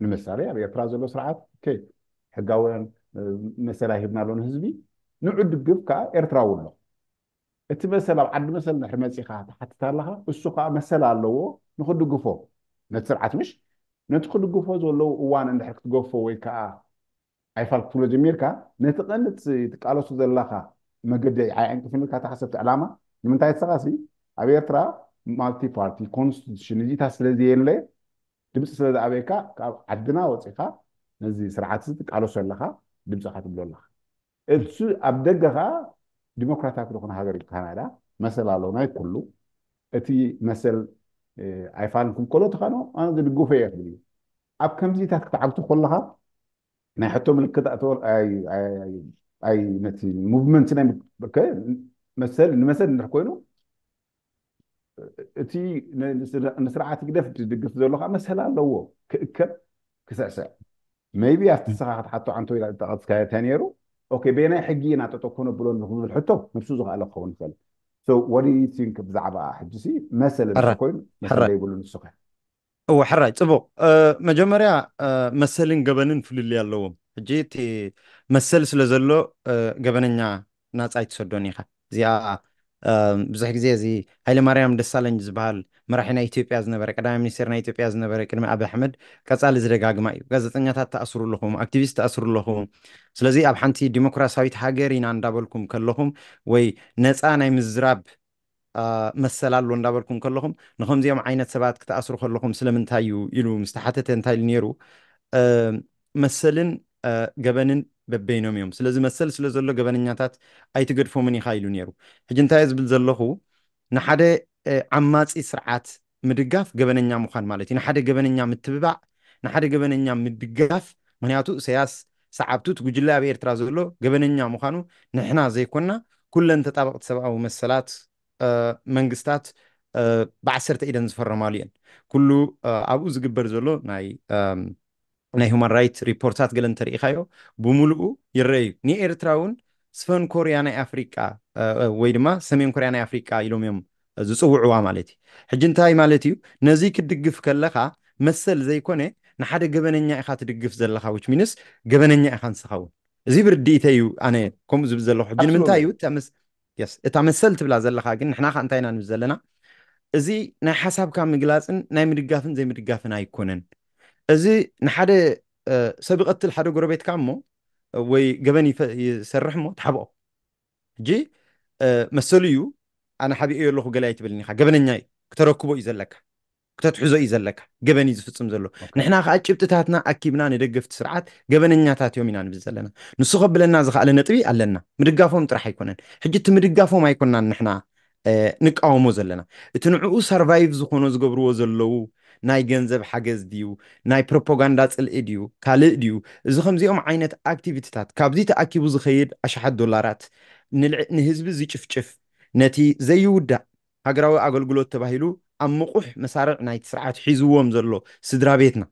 ንምሳሌ ኣብ ኤርትራ ዘሎ ስርዓት ሕጋውያን መሰል ኣይህብና ኣሎ ንህዝቢ ንዑ ድግፍ ከዓ ኤርትራዊ ኣሎ እቲ መሰል ኣብ ዓዲ መሰል ንድሕር መፂኻ ትሓትት ኣለኻ እሱ ከዓ መሰል ኣለዎ ንክድግፎ ነቲ ስርዓት ምሽ ነቲ ክድግፎ ዘለዉ እዋን እንድሕር ክትገፎ ወይ ከዓ ኣይፋል ክትብሎ ጀሚርካ ነቲ ቀንዲ ትቃለሱ ዘለኻ መገዲ ኣይዕንቅፍን ኢልካ ተሓሰብቲ ዕላማ ንምንታይ ተሰኻሲ ኣብ ኤርትራ multi party constitution እዚታት ስለዘየለ ድምፂ ስለዝኣበየካ ካብ ዓድና ወፂኻ ነዚ ስርዓት እዚ ትቃለሶ ኣለኻ ድምፅኻ ትብሎ ኣለኻ እሱ ኣብ ደገ ከዓ ዲሞክራታዊ ዝኾነ ሃገር እዩ ካናዳ መሰል ኣለዎ ናይ ኩሉ እቲ መሰል ኣይፋልኩም ከሎ ተኻኖ ኣነ ዝድግፎ እየ ክብል እዩ። ኣብ ከምዚታት ክትዓግቱ ከለኻ ናይ ሕቶ ምልክት ኣይ ነቲ ሙቭመንት ናይ መሰል ንመሰል እንድሕ ኮይኑ እቲ ንስርዓት ግደፍ ዝድግፍ ዘሎ ከዓ መሰል ኣለዎ ክእከብ ክስዕስዕ። መይቢ ኣብቲ ንስኻ ክትሓቶ ዓንቶ ኢላ ዝጠቐስካዮ እንታይ ነይሩ? ኦኬ፣ በየናይ ሕጊ ኢና ጠጠው ከነብሎ ንኽብል ሕቶ ንሱ ዝኽኣለ ክኸውን ይኽእል። So what do you think ብዛዕባ ሕጂ ሲ መሰል ሕራይ፣ እንተኮይኑ መሰል ሕራይ። ዘይብሉ ንሱ ከ? እወ፣ ሕራይ፣ ጽቡቕ። እ፣ መጀመርያ፣ እ፣ መሰልን ገበንን ፍልልይ ኣለዎም። ሕጂ እቲ መሰል ስለ ዘሎ፣ እ፣ ገበነኛ ናጻ ኣይትሰዶን ኢኻ። እዚኣ፣ እ፣ ብዙሕ ግዜ እዚ ሃይለማርያም ደሳለኝ ዝበሃል መራሒ ናይ ኢትዮጵያ ዝነበረ፣ ቀዳማይ ሚኒስቴር ናይ ኢትዮጵያ ዝነበረ ቅድሚ ኣብይ ኣሕመድ ቀጻሊ ዝደጋግማ እዩ። ጋዜጠኛታት ትኣስሩ ኣለኹም፣ ኣክቲቪስት ትኣስሩ ኣለኹም። ስለዚ ኣብ ሓንቲ ዲሞክራሲያዊት ሃገር ኢና እንዳበልኩም ከለኹም ወይ ነጻ ናይ ምዝራብ፣ እ፣ መሰል ኣሎ እንዳበልኩም ከለኹም ንኸምዚኦም ዓይነት ሰባት ክትኣስሩ ከለኹም ስለምንታይ እዩ ኢሉ ምስ ተሓተተ እንታይ ኢሉ ነይሩ? እ፣ መሰልን፣ እ፣ ገበንን በበይኖም እዮም። ስለዚ መሰል ስለ ዘሎ ገበነኛታት ኣይትገድፎምን ኢኻ ኢሉ ነይሩ። ሕጂ እንታይ እየ ዝብል ዘለኹ? ንሓደ፣ እ፣ ዓማጺ ስርዓት ምድጋፍ ገበነኛ ምዃን ማለት እዩ። ንሓደ ገበነኛ ምትብባዕ፣ ንሓደ ገበነኛ ምድጋፍ፣ ምኽንያቱ ኢሳያስ ሰዓብቱ እቲ ጉጅለ ኣብ ኤርትራ ዘሎ ገበነኛ ምዃኑ ንሕና ዘይኮና ኩለን ተጣበቕቲ ሰብኣዊ መሰላት፣ እ፣ መንግስታት፣ እ፣ ብዓሰርተ ኢደን ዝፈረማሉ እየን። ኩሉ፣ እ፣ ኣብኡ ዝግበር ዘሎ ናይ፣ እም፣ ናይ ሁማን ራይት ሪፖርታት ገለ እንተርኢኻዮ ብምሉኡ ይረኣዩ። ንኤርትራ እውን ስፈን ኮርያ ናይ ኣፍሪቃ፣ እ፣ ወይ ድማ ሰሜን ኮርያ ናይ ኣፍሪቃ ኢሎም እዮም ዝጽውዕዋ ማለት እዩ። ሕጂ እንታይ ማለት እዩ? ነዚ ክትድግፍ ከለኻ መሰል ዘይኮነ ንሓደ ገበነኛ ኢኻ ትድግፍ ዘለኻ፣ which means ገበነኛ ኢኻ ንስኻ እውን። እዚ ብርድኢተይ እዩ ኣነ ከምኡ ዝብል ዘለኹ። ሕጂ ንምንታይ እዩ Absolutely. እታ መስ-፣ yes፣ እታ መሰል ትብላ ዘለኻ ግን ንሕና ከ እንታይ ኢና ንብል ዘለና? እዚ ናይ ሓሳብካ ምግላጽን ናይ ምድጋፍን ዘይምድጋፍን ኣይኮነን። እዚ ንሓደ፣ እ፣ ሰብ ይቐትል ሓደ ጎረቤትካ እሞ፣ ወይ ገበን ይፈ-፣ ይሰርሕ እሞ ትሓብኦ። ሕጂ፣ እ፣ መሰሉ እዩ፣ ኣነ ሓቢኤዮ ኣለኹ ገለ ኣይትበልኒ ኢኻ። ገበነኛ እዩ፣ ክተረክቦ እዩ ዘለካ፣ ክተትሕዞ እዩ ዘለካ፣ ገበን እዩ ዝፍጽም ዘሎ። ኦኬ። ንሕና ከኣ ጭብጥታትና ኣኪብና ንደገፍቲ ስርዓት ገበነኛታት እዮም ኢና ንብል ዘለና። ንሱ ከብለና ዝኸኣለ ነጥቢ ኣለና። ምድጋፎም ጥራሕ ኣይኮነን። ሕጂ እቲ ምድጋፎም ኣይኮናን ንሕና፣ እ፣ ንቃወሞ ዘለና። እቲ ንዕኡ ሰርቫይቭ ዝኾኖ ዝገብርዎ ዘለዉ ናይ ገንዘብ ሓገዝ ድዩ፣ ናይ ፕሮፓጋንዳ ጽልኢ ድዩ፣ ካልእ ድዩ? እዚ ከምዚኦም ዓይነት ኣክቲቪቲታት ካብዚ ተኣኪቡ ዝኸይድ ኣሽሓት ዶላራት ንልዕ-፣ ንህዝቢ ዝጭፍጭፍ፣ ነቲ ዘይውዳእ ሃገራዊ ኣገልግሎት ተባሂሉ ኣብ ምቑሕ መሳርዕ ናይቲ ስርዓት ሒዝዎም ዘሎ ስድራ ቤትና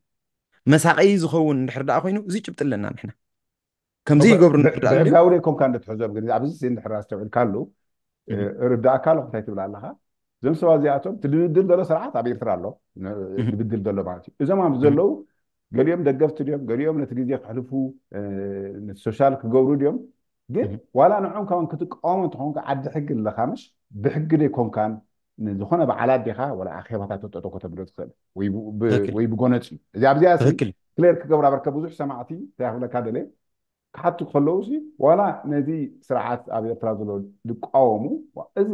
መሳቐዪ ዝኸውን እንድሕር ደኣ ኮይኑ፣ እዚ ጭብጢ ኣለና ንሕና። ከምዚ እኮ፣ ይገብሩ ብ-፣ እንድሕር ደኣ ኣልዩ። ብሕጋዊ ዘይኮንካ እንድትሕዞም ግን፣ ኣብዚ እንድሕር ኣስተውዒልካሉ፣ እ፣ እህ። እርዳእካ ኣለኹ እንታይ ትብል ኣለኻ? እዞም ሰባት እዚኣቶም፣ እቲ ድልድል ዘሎ ስርዓት ኣብ ኤርትራ ኣሎ፣ ን-፣ እህ። ድብድል ዘሎ ማለት እዩ። እዞም ኣብዚ እህ። ዘለዉ፣ ገሊኦም ደገፍቲ ድዮም፣ ገሊኦም ነቲ ግዜ ክሕልፉ፣ እ፣ ነቲ ሶሻል ክገብሩ ድዮም፣ ግን እህ። ዋላ ንዖም ከማን ክትቃወሞ እንተኾንካ፣ ዓዲ ሕጊ ኣለኻ፣ ምሽ? ብሕጊ ዘይኮንካን ንዝኾነ በዓላት ዲኻ፣ ወላ ኣኼባታት ተጠጠ ከተብሎ ትኽእል፣ ወይ ብ-፣ ብ-፣ ትኽክል። ወይ ብጎነጽ እዩ። እዚ ኣብዚኣ ሲ ትኽክል። ክሌር ክገብራ በርከ ብዙሕ ሰማዕቲ እንታይ ክብለካ ደለ፣ ክሓቱ ከለዉ ሲ፣ ዋላ ነዚ ስርዓት ኣብ ኤርትራ ዘሎ ዝቃወሙ፣ ዋ-፣ እዚ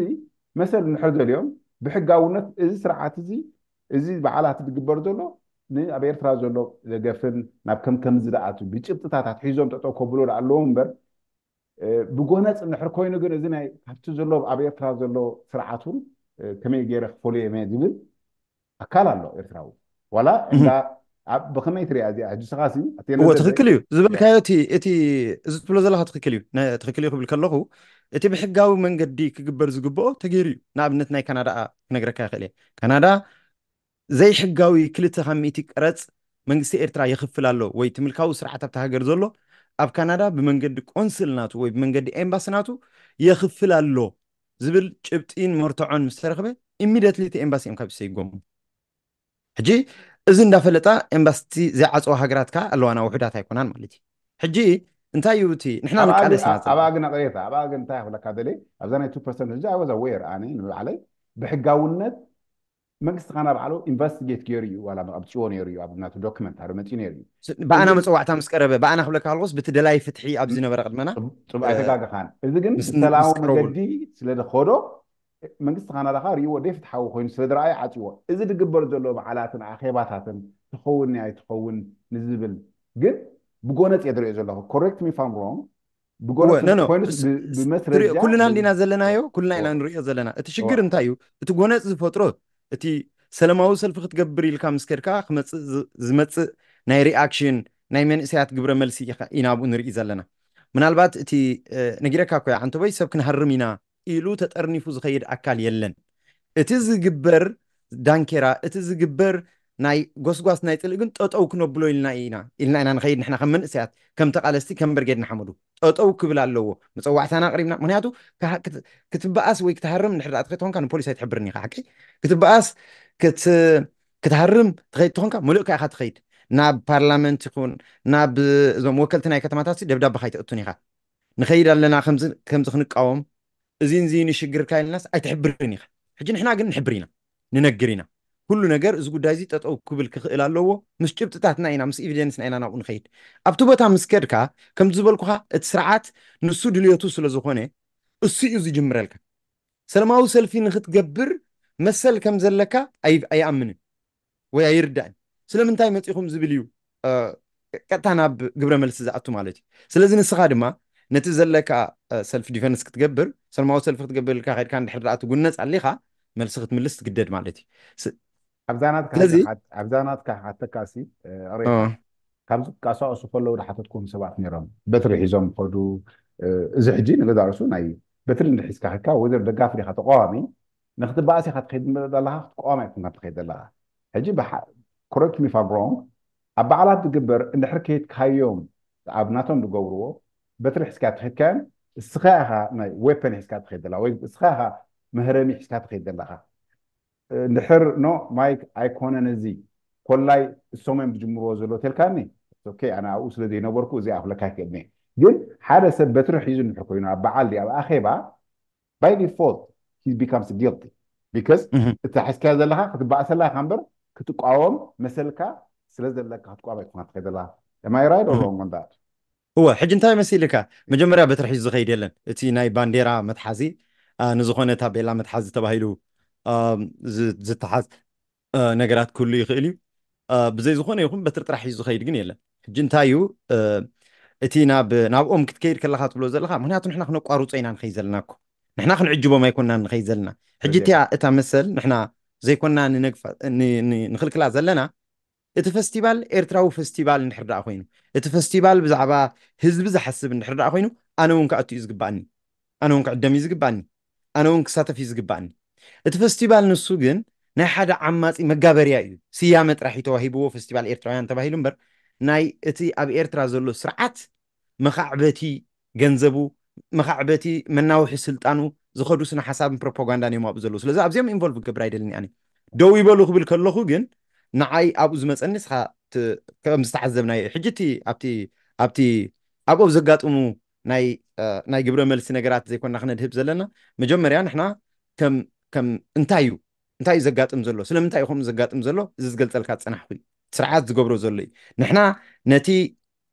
መሰል እንድሕር ደልዮም፣ ብሕጋውነት እዚ ስርዓት እዚ፣ እዚ በዓላት ዝግበር ዘሎ፣ ን-፣ ኣብ ኤርትራ ዘሎ ደገፍን ናብ ከም ከም ዝደኣቱ ብጭብጥታት ኣትሒዞም ጠጠው ከብሎ ደኣ ኣለዎም እምበር፣ እ፣ ብጎነጽ እንድሕር ኮይኑ ግን እዚ ናይ ካብቲ ዘሎ ኣብ ኤርትራ ዘሎ ስርዓት እውን፣ እ፣ ከመይ ገይረ ክፈልዮ እየ ዝብል ኣካል ኣሎ ኤርትራዊ። ዋላ እህ። እንዳ ኣብ ብኸመይ ትሪኣ እዚኣ? ሕጂ ንስኻ ሲ፣ at the end of እወ፣ the day፣ ትኽክል እዩ። ዝበልካዮ እቲ፣ እቲ፣ እዚ ትብሎ ዘለኻ ትኽክል እዩ። ነ-፣ ትኽክል እዩ ክብል ከለኹ፣ እቲ ብሕጋዊ መንገዲ ክግበር ዝግብኦ ተገይሩ እዩ። ንኣብነት ናይ ካናዳ ክነግረካ ይኽእል እየ። ካናዳ ዘይሕጋዊ ክልተ ካብ ሚእቲ ቀረጽ መንግስቲ ኤርትራ የኽፍል ኣሎ፣ ወይ እቲ ምልካዊ ስርዓት ኣብታ ሃገር ዘሎ ኣብ ካናዳ ብመንገዲ ቆንስል ናቱ ወይ ብመንገዲ ኤምባሲ ናቱ የኽፍል ኣሎ ዝብል ጭብጢን መርትዖን ምስ ተረኽበ፣ ኢሚድየትሊ እቲ ኤምባሲ እዮም ካብ ዝሰይጎሙ። ሕጂ እዚ እንዳፈለጣ ኤምባሲቲ ዘይዓጽዋ ሃገራት ከኣ ኣለዋና፣ ውሑዳት ኣይኮናን ማለት እዩ። ሕጂ እንታይ እዩ እቲ ንሕና ኣብኣ ንቃለስ ግን፣ ኢና ዘለና? ኣብኣ ግን ኣቕሬታ፣ ኣብኣ ግን እንታይ ክብለካ ደልየ፣ ኣብዛ ናይ ቱ ፐርሰንት ሕጂ I was aware ኣነ ንባዕለይ ብሕጋውነት መንግስቲ ካና ባዕሉ ኢንቨስቲጌት ገይሩ እዩ፣ ዋላ ኣብጽዎ ነይሩ እዩ፣ ኣብ ናቱ ዶክመንት ኣረ መጺኡ ነይሩ እዩ። ስ-፣ ብኣና እዚ መጸዋዕታ ምስ ቀረበ፣ ብኣና ክብለካ ከለኹስ፣ ብቲ ደላይ ፍትሒ ኣብ ዝነበረ ቅድመና፣ ጽብ-፣ ጽቡቕ እ፣ ኣይተጋገኻን። እዚ ግን ምስ-፣ ብሰላማዊ ምስ ቀረቡ። መገዲ ስለ ዝኸዶ፣ መንግስቲ ካናዳ ኸኣ ርእይዎ ደይ ፍትሓዊ ኮይኑ ስለ ዝረኣየ ዓጽዎ። እዚ ዝግበር ዘሎ በዓላትን ኣኼባታትን ትኸውን ኣይትኸውን ንዝብል ግን ብጎነጽ እየ ዝርእዮ ዘለኹ። ኮሬክት ሚ ኢፍ ኣም ሮንግ። ብጎነጽ እወ፣ ኖ፣ ኖ፣ እንተኾይኑስ እስ-፣ ብ-፣ እስ-፣ ብመስረጃ ትሪኦ፣ ኩልና ብ-፣ እንዲና ዘለናዮ፣ ኩልና ኢና እወ። ንርእዮ ዘለና። እቲ ሽግር እወ። እንታይ እዩ? እቲ ጎነጽ ዝፈጥሮ፣ እቲ ሰላማዊ ሰልፊ ክትገብር ኢልካ ምስ ከድካ ክመፅእ ዝ- ዝመፅእ ናይ ሪኣክሽን ናይ መንእሰያት ግብረ መልሲ ኢኻ- ኢና ኣብኡ ንርኢ ዘለና። ምናልባት እቲ እ፣ ነጊረካ እኮ ዓንተቦይ ሰብ ክንሃርም ኢና ኢሉ ተጠርኒፉ ዝኸይድ ኣካል የለን። እቲ ዝግበር ዳንኬራ፣ እቲ ዝግበር ናይ ጎስጓስ ናይ ፅልኢ ግን ጠጠው ክነብሎ ኢልና ኢና ኢልና ኢና ንኸይድ። ንሕና ከም መንእሰያት ከም ተቓለስቲ ከም ብርጌድ ንሓመዱ ጠጠው ክብል ኣለዎ። መፀዋዕታና ኣቕሪብና። ምክንያቱ ክሃ- ክት- ክትበኣስ ወይ ክትሃርም እንድሕር ደኣ ትኾንካ ንፖሊስ ኣይትሕብርን ኢኻ። ሓቂ ክትበኣስ ክት ክትሃርም ትኸይድ ትኾንካ ምሉእካ ኢኻ ትኸይድ። ናብ ፓርላመንት ይኹን ናብ እዞም ወከልቲ ናይ ከተማታት ደብዳቤ ካይትእቱን ኢኻ። ንኸይድ ኣለና ከምዚ ከምዚ ክንቃወም እዚን እዚን ይሽግርካ ኢልናስ ኣይትሕብርን ኢኻ። ሕጂ ንሕና ግን ንሕብር ኢና፣ ንነግር ኢና። ኩሉ ነገር እዚ ጉዳይ እዚ ጠጠው ክብል ክኽእል ኣለዎ። ምስ ጭብጥታትና ኢና ምስ ኤቪደንስና ኢና ናብኡ ንኸይድ። ኣብቲ ቦታ ምስ ከድካ ከምቲ ዝበልኩኻ እቲ ስርዓት ንሱ ድልየቱ ስለ ዝኾነ እሱ እዩ ዝጅምረልካ። ሰላማዊ ሰልፊ ንክትገብር መሰል ከም ዘለካ ኣይ- ኣይኣምንን ወይ ኣይርዳእን። ስለምንታይ መፂኹም ዝብል እዩ እ፣ ቀጥታ ናብ ግብረ መልሲ ዝኣቱ ማለት እዩ። ስለዚ ንስኻ ድማ ነቲ ዘለካ ሰልፍ ዲፈንስ ክትገብር ሰላማዊ ሰልፊ ክትገብር ኢልካ ከድካ እንድሕር ደኣ ትጉነፅ ኣሊኻ መልሲ ክትምልስ ትግደድ ማለት እዩ። ስ- ኣብዛ ናትካ ስለዚ ሓ- ኣብዛ ናትካ ሓተካሲ ሬካ እ፣ ካብ ዝንቀሳቀሱ ከለዉ ዝሓተትኩም ሰባት ነይሮም። በትሪ ሒዞም ከዱ። እዚ ሕጂ ንገዛ ርእሱ ናይ በትሪ እንድሕዝካ ከካ ወዘር ደጋፊ ዲኻ ተቃዋሚ ንክትበኣስ ኢኻ ትኸይድ ዘለኻ፣ ክትቃዋም ኣይኮንካ ትኸይድ ዘለኻ። ሕጂ correct me if I'm wrong፣ ኣብ በዓላት ዝግበር እንድሕር ከይድካዮም ኣብ ናቶም ዝገብርዎ በትሪ ሒዝካ ትኸድካዮም እስኻ ኢኻ ናይ ዌፐን ሒዝካ ትኸይድ ዘለኻ ወይ እስኻ ኢኻ መህረሚ ሒዝካ ትኸይድ ዘለኻ። እንድሕር ኖ ማይክ ኣይኮነን እዚ ኮላይ እሶም እዮም ዝጅምርዎ ዘሎ ተልካኒ ኦኬ ኣነ ኣብኡ ስለ ዘይነበርኩ እዚ ኣፍለካ ይክእልኒ። ግን ሓደ ሰብ በትሪ ሒዙ እንድሕር ኮይኑ ኣብ በዓል ኣብ ኣኼባ by default he becomes guilty because እህ፣ እታ ሒዝካዮ ዘለኻ ክትበኣሰላ ኢኻ እምበር ክትቃወም መሰልካ ስለ ዘለካ ክትቃወም ኣይኮንካ ትኸይድ ዘለኻ። Am I right or እህ። Wrong on that? እወ ሕጂ እንታይ መሲልካ መጀመርያ በትሪ ሒዙ ዝኸይድ የለን። እቲ ናይ ባንዴራ መትሓዚ አ፣ ንዝኾነ ታቤላ መትሓዚ ተባሂሉ አ፣ ዝ- ዝተሓዝ አ፣ ነገራት ክህሉ ይኽእል እዩ። አ፣ ብዘይ ዝኾነ ይኹን በትሪ ጥራሕ ሒዙ ዝኸይድ ግን የለን። ሕጂ እንታይ እዩ እ፣ እቲ ናብ ናብኦም ክትከይድ ከለኻ ትብሎ ዘለኻ ምክንያቱ ንሕና ክነቋርፆ ኢና ንኸይድ ዘለና እኮ ንሕና ክንዕጅቦም ኣይኮንና ንኸይድ ዘለና። ሕጂ በዚያ እቲያ እታ መሰል ንሕና ዘይኮንና ንነግፋ ን- ን- ንኽልክላ ዘለና እቲ ፈስቲቫል ኤርትራዊ ፈስቲቫል እንድሕር ደኣ ኮይኑ እቲ ፈስቲቫል ብዛዕባ ህዝቢ ዝሓስብ እንድሕር ደኣ ኮይኑ ኣነ እውን ክኣቱ እዩ ዝግባኣኒ። ኣነ እውን ክዕደም እዩ ዝግባኣኒ። ኣነ እውን ክሳተፍ እዩ ዝግባኣኒ። እቲ ፈስቲቫል ንሱ ግን ናይ ሓደ ዓማፂ መጋበርያ እዩ። ስያመ ጥራሕ እዩ ተዋሂብዎ ፈስቲቫል ኤርትራውያን ተባሂሉ እምበር ናይ እቲ ኣብ ኤርትራ ዘሎ ስርዓት መኻዕበቲ ገንዘቡ መኻዕበቲ መናውሒ ስልጣኑ ዝኸዱ ስነ ሓሳብን ፕሮፓጋንዳን እዮም ኣብኡ ዘለዉ። ስለዚ ኣብዚኦም ኢንቮልቭ ክገብር ኣይደልን ኣነ። ደው ይበሉ ክብል ከለኹ ግን ንዓይ ኣብኡ ዝመፀኒ እስኻ ት- ከም ዝተዓዘብናዮ ሕጂ እቲ ኣብቲ ኣብቲ ኣብኡ ዘጋጥሙ ናይ እ፣ ናይ ግብረ መልሲ ነገራት ዘይኮና ክነድህብ ዘለና መጀመርያ ንሕና ከም ከም እንታይ እዩ እንታይ እዩ ዘጋጥም ዘሎ ስለምንታይ እዩ ከምኡ ዘጋጥም ዘሎ እዚ ዝገልፀልካ ዝፀናሕኩ እዩ። ስርዓት ዝገብሮ ዘሎ እዩ። ንሕና ነቲ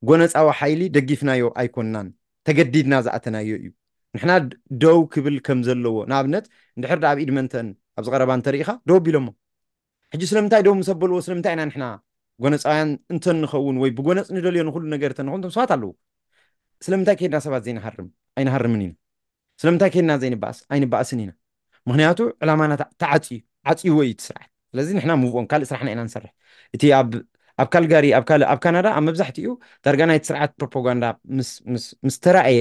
ጎነፃዊ ሓይሊ ደጊፍናዮ ኣይኮንናን ተገዲድና ዝኣተናዮ እዩ። ንሕና ድ- ደው ክብል ከም ዘለዎ ንኣብነት እንድሕር ዳ ኣብ ኢድመንተን ኣብ ዝቐረባ እንተርኢኻ ደው ኣቢሎሞ ሕጂ ስለምንታይ ደው ምስ ኣበልዎ ስለምንታይ ኢና ንሕና ጎነፃውያን እንተንኸውን ወይ ብጎነፅ ንደልዮ ንኩሉ ነገር እንተንኸውን እቶም ሰባት ኣለዉ ስለምንታይ ከይድና ሰባት ዘይንሃርም ኣይንሃርምን ኢና። ስለምንታይ ከይድና ዘይንበኣስ ኣይንበኣስን ኢና። ምክንያቱ ዕላማና ተዓ- ተዓፅዩ ዓፅይዎ እዩ እቲ ስርዓት። ስለዚ ንሕና ሙቭኦን ካልእ ስራሕና ኢና ንሰርሕ። እቲ ኣብ ኣብ ካልጋሪ ኣብ ካልእ ኣብ ካናዳ ኣብ መብዛሕትኡ ዳርጋ ናይቲ ስርዓት ፕሮፓጋንዳ ምስ ምስ ምስ ተራእየ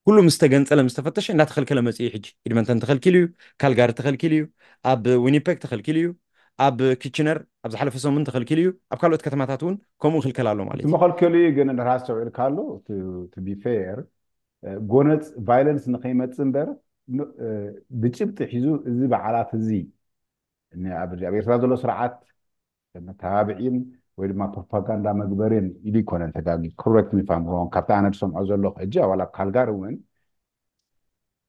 ኩሉ ምስ ተገንፀለ ምስ ተፈተሸ እንዳተኸልከለ መፅኡ እዩ። ሕጂ ኢድመንተን ተኸልኪሉ እዩ። ካልጋሪ ተኸልኪሉ እዩ። ኣብ ዊኒፔግ ተኸልኪሉ እዩ። ኣብ ኪችነር ኣብ ዝሓለፈ ሰሙን ተኸልኪሉ እዩ። ኣብ ካልኦት ከተማታት እውን ከምኡ ይኽልከል ኣሎ ማለት እቲ እዩ። መኸልከሊኡ ግን እንድሕር ኣስተውዒልካሉ to be fair ጎነፅ ቫይለንስ ንኸይመፅእ እምበር ን- እ፣ ብጭብጢ ሒዙ እዚ በዓላት እዚ ን- ኣብ ኣብ ኤርትራ ዘሎ ስርዓት መተባብዒን ወይ ድማ ፕሮፓጋንዳ መግበሪን ኢሉ ይኮነን ተጋጊ correct me if I'm wrong ካብቲ ኣነ ዝሰምዖ ዘለኹ ሕጂ ዋላ ኣብ ካልጋሪ እውን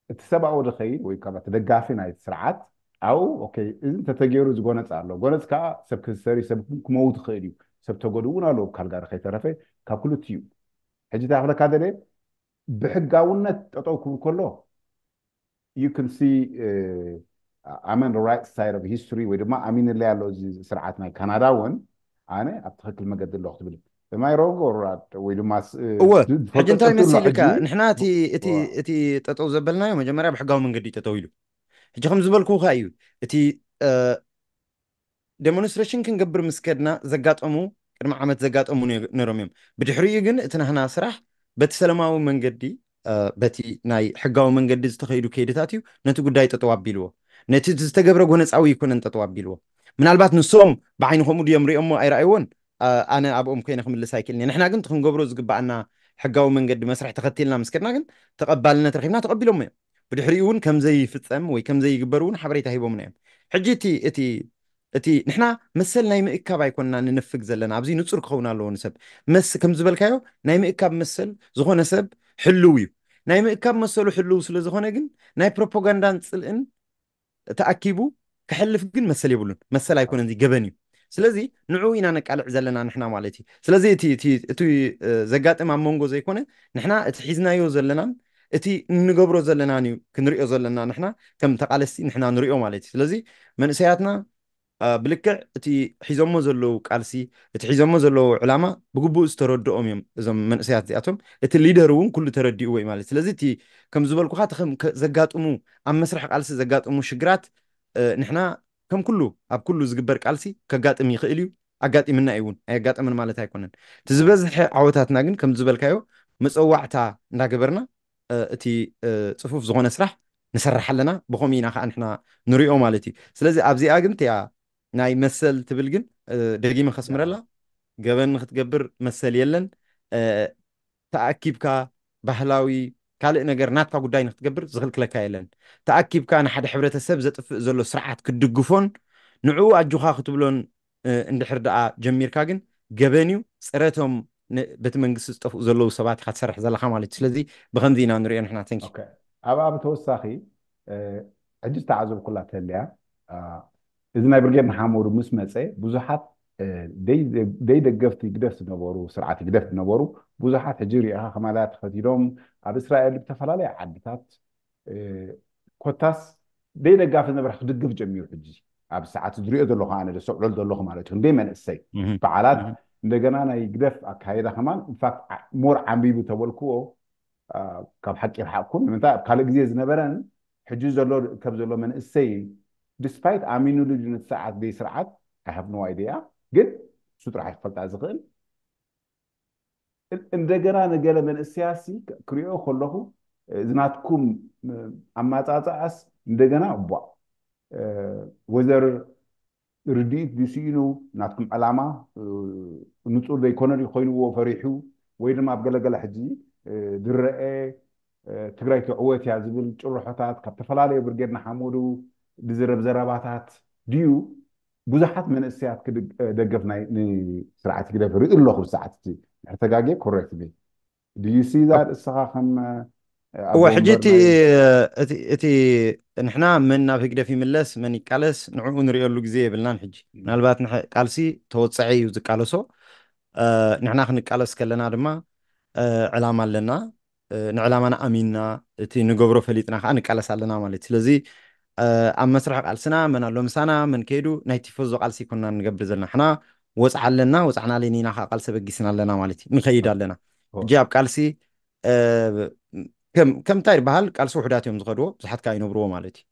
እቲ ሰብኣዊ ዝኸይድ ወይ ካብ እቲ ደጋፊ ናይ ስርዓት ኣብኡ ኦኬ እዚ እንተተገይሩ ዝጎነፅ ኣሎ ጎነፅ ከዓ ሰብ ክሰሪ ሰብ ክመውት ይኽእል እዩ ሰብ ተጎድኡ እውን ኣለዉ ካልጋሪ ከይተረፈ ካብ ክልቲኡ ሕጂ እንታይ ክብለካ ደለ ብሕጋውነት ጠጠው ክብል ከሎ you can see I'm on the right side of history ወይ ድማ ኣሚንለይ ኣሎ እዚ ስርዓት ናይ ካናዳ እውን ኣነ ኣብ ትኽክል መገዲ ኣለኹ ትብል ማይ ሮጎ ወይ ድማ እወ ሕጂ እንታይ መሲልካ ንሕና እቲ እቲ ጠጠው ዘበልናዮ መጀመርያ ብሕጋዊ መንገዲ እዩ ጠጠው ኢሉ ሕጂ ከም ዝበልኩ ከዓ እዩ እቲ ዴሞንስትሬሽን ክንገብር ምስ ከድና ዘጋጠሙ፣ ቅድሚ ዓመት ዘጋጠሙ ነ- ነይሮም እዮም። ብድሕሪኡ ግን እቲ ናህና ስራሕ በቲ ሰላማዊ መንገዲ፣ እ፣ በቲ ናይ ሕጋዊ መንገዲ ዝተኸይዱ ከይድታት እዩ ነቲ ጉዳይ ጠጠው ኣቢልዎ። ነቲ ዝተገብረ ጎነፃዊ ኣይኮነን ጠጠው ኣቢልዎ። ምናልባት ንሶም ብዓይኒ ከምኡ ድዮም ሪኦሞ ኣይረኣይዎን፣ እ፣ ኣነ ኣብኦም ኮይነ ክምልስ ኣይክእልን እየ። ንሕና ግን እቲ ክንገብሮ ዝግባኣና ሕጋዊ መንገዲ መስርሕ ተኸቲልና ምስ ከድና ግን ተቐባልነት ረኺብና፣ ተቐቢሎሞ እዮም። ብድሕሪኡ እውን ከም ዘይፍፀም ወይ ከም ዘይግበር እውን ሓበሬታ ሂቦምና እዮም። ሕጂ እቲ እቲ እቲ ንሕና መሰል ናይ ምእካብ ኣይኮንና ንነፍግ ዘለና። ኣብዚ ንጹር ክኸውን ኣለዎ ንሰብ። መስ ከም ዝበልካዮ ናይ ምእካብ መሰል ዝኾነ ሰብ ሕልው እዩ። ናይ ምእካብ መሰሉ ሕልው ስለ ዝኾነ ግን ናይ ፕሮፓጋንዳን ጽልእን ተኣኪቡ ክሕልፍ ግን መሰል የብሉን። መሰል ኣይኮነን፣ እዚ ገበን እዩ። ስለዚ ንዕኡ ኢና ነቃልዕ ዘለና ንሕና ማለት እዩ። ስለዚ እቲ እቲ እቲ እ፣ ዘጋጥም ኣብ መንጎ ዘይኮነ ንሕና እቲ ሒዝናዮ ዘለናን እቲ እንገብሮ ዘለናን እዩ ክንሪኦ ዘለና ንሕና ከም ተቓለስቲ ንሕና ንሪኦ ማለት እዩ። ስለዚ መንእሰያትና እ፣ ብልክዕ እቲ ሒዞሞ ዘለዉ ቃልሲ፣ እቲ ሒዞሞ ዘለዉ ዕላማ ብግቡእ ዝተረድኦም እዮም እዞም መንእሰያት እዚኣቶም። እቲ ሊደር እውን ኩሉ ተረዲእዎ እዩ ማለት። ስለዚ እቲ ከም ዝበልኩኻ እቲ ከም ከ- ዘጋጥሙ ኣብ መስርሕ ቃልሲ ዘጋጥሙ ሽግራት እ፣ ንሕና ከም ኩሉ ኣብ ኩሉ ዝግበር ቃልሲ ከጋጥም ይኽእል እዩ። ኣጋጢምና እዩ እውን፣ ኣየጋጠመን ማለት ኣይኮነን። እቲ ዝበዝሐ ዓወታትና ግን ከም ዝበልካዮ መፀዋዕታ እንዳገበርና እ፣ እቲ እ፣ ፅፉፍ ዝኾነ ስራሕ ንሰርሕ ኣለና። ብኸምኡ ኢና ከዓ ንሕና ንሪኦ ማለት እዩ። ስለዚ ኣብዚኣ ግን እቲኣ ናይ መሰል ትብል ግን እ፣ ደጊመ ከስምረላ፣ ገበን ንክትገብር መሰል የለን። እ፣ ተኣኪብካ ባህላዊ ካልእ ነገር ናትካ ጉዳይ ንክትገብር ዝኽልክለካ የለን። ተኣኪብካ ንሓደ ሕብረተሰብ ዘጥፍእ ዘሎ ስርዓት ክትድግፎን ንዕኡ ኣጆኻ ክትብሎን እ፣ እንድሕር ደኣ ጀሚርካ ግን ገበን እዩ። ፅረቶም ን- በቲ መንግስቲ ዝጠፍኡ ዘለዉ ሰባት ኢኻ ትሰርሕ ዘለኻ ማለት እዩ። ስለዚ ብኸምዚ ኢና ንሪኦ ንሕና። ተንኪ ኦኬ። ኣብኣ ብተወሳኺ እ፣ ሕጂ ዝተዓዘብኩላ ተልያ እ፣ እዚ ናይ ብርጌድ ንሓመዱ ምስ መፀ ብዙሓት እ፣ ደይ- ደይ ደገፍቲ ግደፍ ዝነበሩ፣ ስርዓት ግደፍ ዝነበሩ ብዙሓት ሕጂ ሪኢኻ ከማልያ ተኸቲሎም ኣብ እስራኤል ብተፈላለየ ዓድታት እ፣ ኮታስ ደይ ደጋፊ ዝነበረ ክድግፍ ጀሚሩ። ሕጂ ኣብ ሰዓት ዝሪኦ ዘለኹ ኣነ ዘስተውዕሎ ዘለኹ ማለት እዩ። ክንደይ መንእሰይ በዓላት እንደገና ናይ ግደፍ ኣካይዳ ከማን ኢንፋክት ሞር ዓንቢቡ ተበልክዎ እ፣ ካብ ሓቂ ይርሓቅኩም። ንምንታይ ኣብ ካልእ ግዜ ዝነበረን ሕጂ ዘሎ ካብ ዘሎ መንእሰይ ዲስፓይት ኣሚኑሉ ድዩ ነቲ ስርዓት ደይ ስርዓት I have no idea። ግን እሱ ጥራሕ ይፈልጣ ዝኽእል። እንደገና ንገለ መንእሰያሲ ክሪኦ ከለኹ እዚ ናትኩም ኣማፃፅኣስ እንደገና እቧ ወዘር ርድኢት ድስኢኑ ናትኩም ዕላማ ንፁር ዘይኮነ ድዩ ኮይንዎ ፈሪሑ ወይ ድማ ኣብ ገለገለ ሕጂ ዝረአ ትግራይ ትዕወት እያ ዝብል ጭርሖታት ካብ ተፈላለዩ ብርጌድ ንሓመዱ ዝዝረብ ዘረባታት ድዩ ብዙሓት መንእሰያት ደገፍ ናይ ንስርዓት ህግደፍ ርኢ ኣለኹ ብሰዓት እቲ ንሕተጋጌ ኮሬክት ሚ ድዩ ሲ ዛት እስኻ ከም እወ ሕጂ እቲ እቲ እቲ ንሕና መን ናብ ህግደፍ ይምለስ መን ይቃለስ ንዕኡ ንሪኦሉ ግዜ የብልናን ሕጂ ምናልባት ቃልሲ ተወፀዐ እዩ ዝቃለሶ ንሕና ክንቃለስ ከለና ድማ ዕላማ ኣለና ንዕላማና ኣሚንና እቲ ንገብሮ ፈሊጥና ከዓ ንቃለስ ኣለና ማለት ስለዚ ኣብ መስርሕ ቃልስና መን ኣሎ ምሳና መን ከይዱ ናይ ቲፎዞ ቃልሲ ይኮና ንገብር ዘለና ሕና ወፅዓ ኣለና ወፃዕና ለኒና ከዓ ቃልሲ በጊስና ኣለና ማለት እዩ ንኸይድ ኣለና ሕጂ ኣብ ቃልሲ ከምታይ ይበሃል ቃልሲ ውሕዳት እዮም ዝኸድዎ ብዙሓት ከዓ ይነብርዎ ማለት እዩ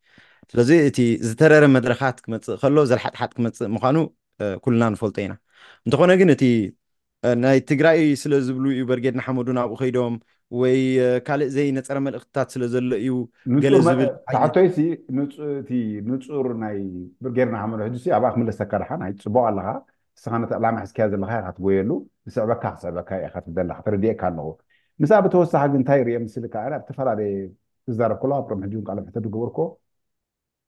ስለዚ እቲ ዝተረረ መድረኻት ክመፅእ ከሎ ዘልሓጥሓጥ ክመፅእ ምዃኑ ኩልና ንፈልጦ ኢና እንተኾነ ግን እቲ ናይ ትግራይ ስለ ዝብሉ እዩ በርጌድ ንሓመዱ ናብኡ ከይዶም ወይ ካልእ ዘይነፀረ መልእክትታት ስለ ዘሎ እዩ ገለ ዝብል ታሕቶይሲ እቲ ንፁር ናይ ብርጌድ ንሓመዱ ሕጂ ኣብኣ ክምለሰካ ድሓን ኣይ ፅቡቅ ኣለካ እስኻ ነቲ ዕላማ ሕዝክያ ዘለካ ኢካ ትጎየሉ ዝስዕበካ ክስዕበካ ኢካ ትደላ ተረዲኤካ ኣለኹ ምስኣ ብተወሳኺ ግን እንታይ ርየ ምስልካ ኣብ ዝተፈላለየ ክዛረብ ከሎ ኣብ ቅድሚ ሕጂ እውን ቃለ ምሕተት ዝገበርኮ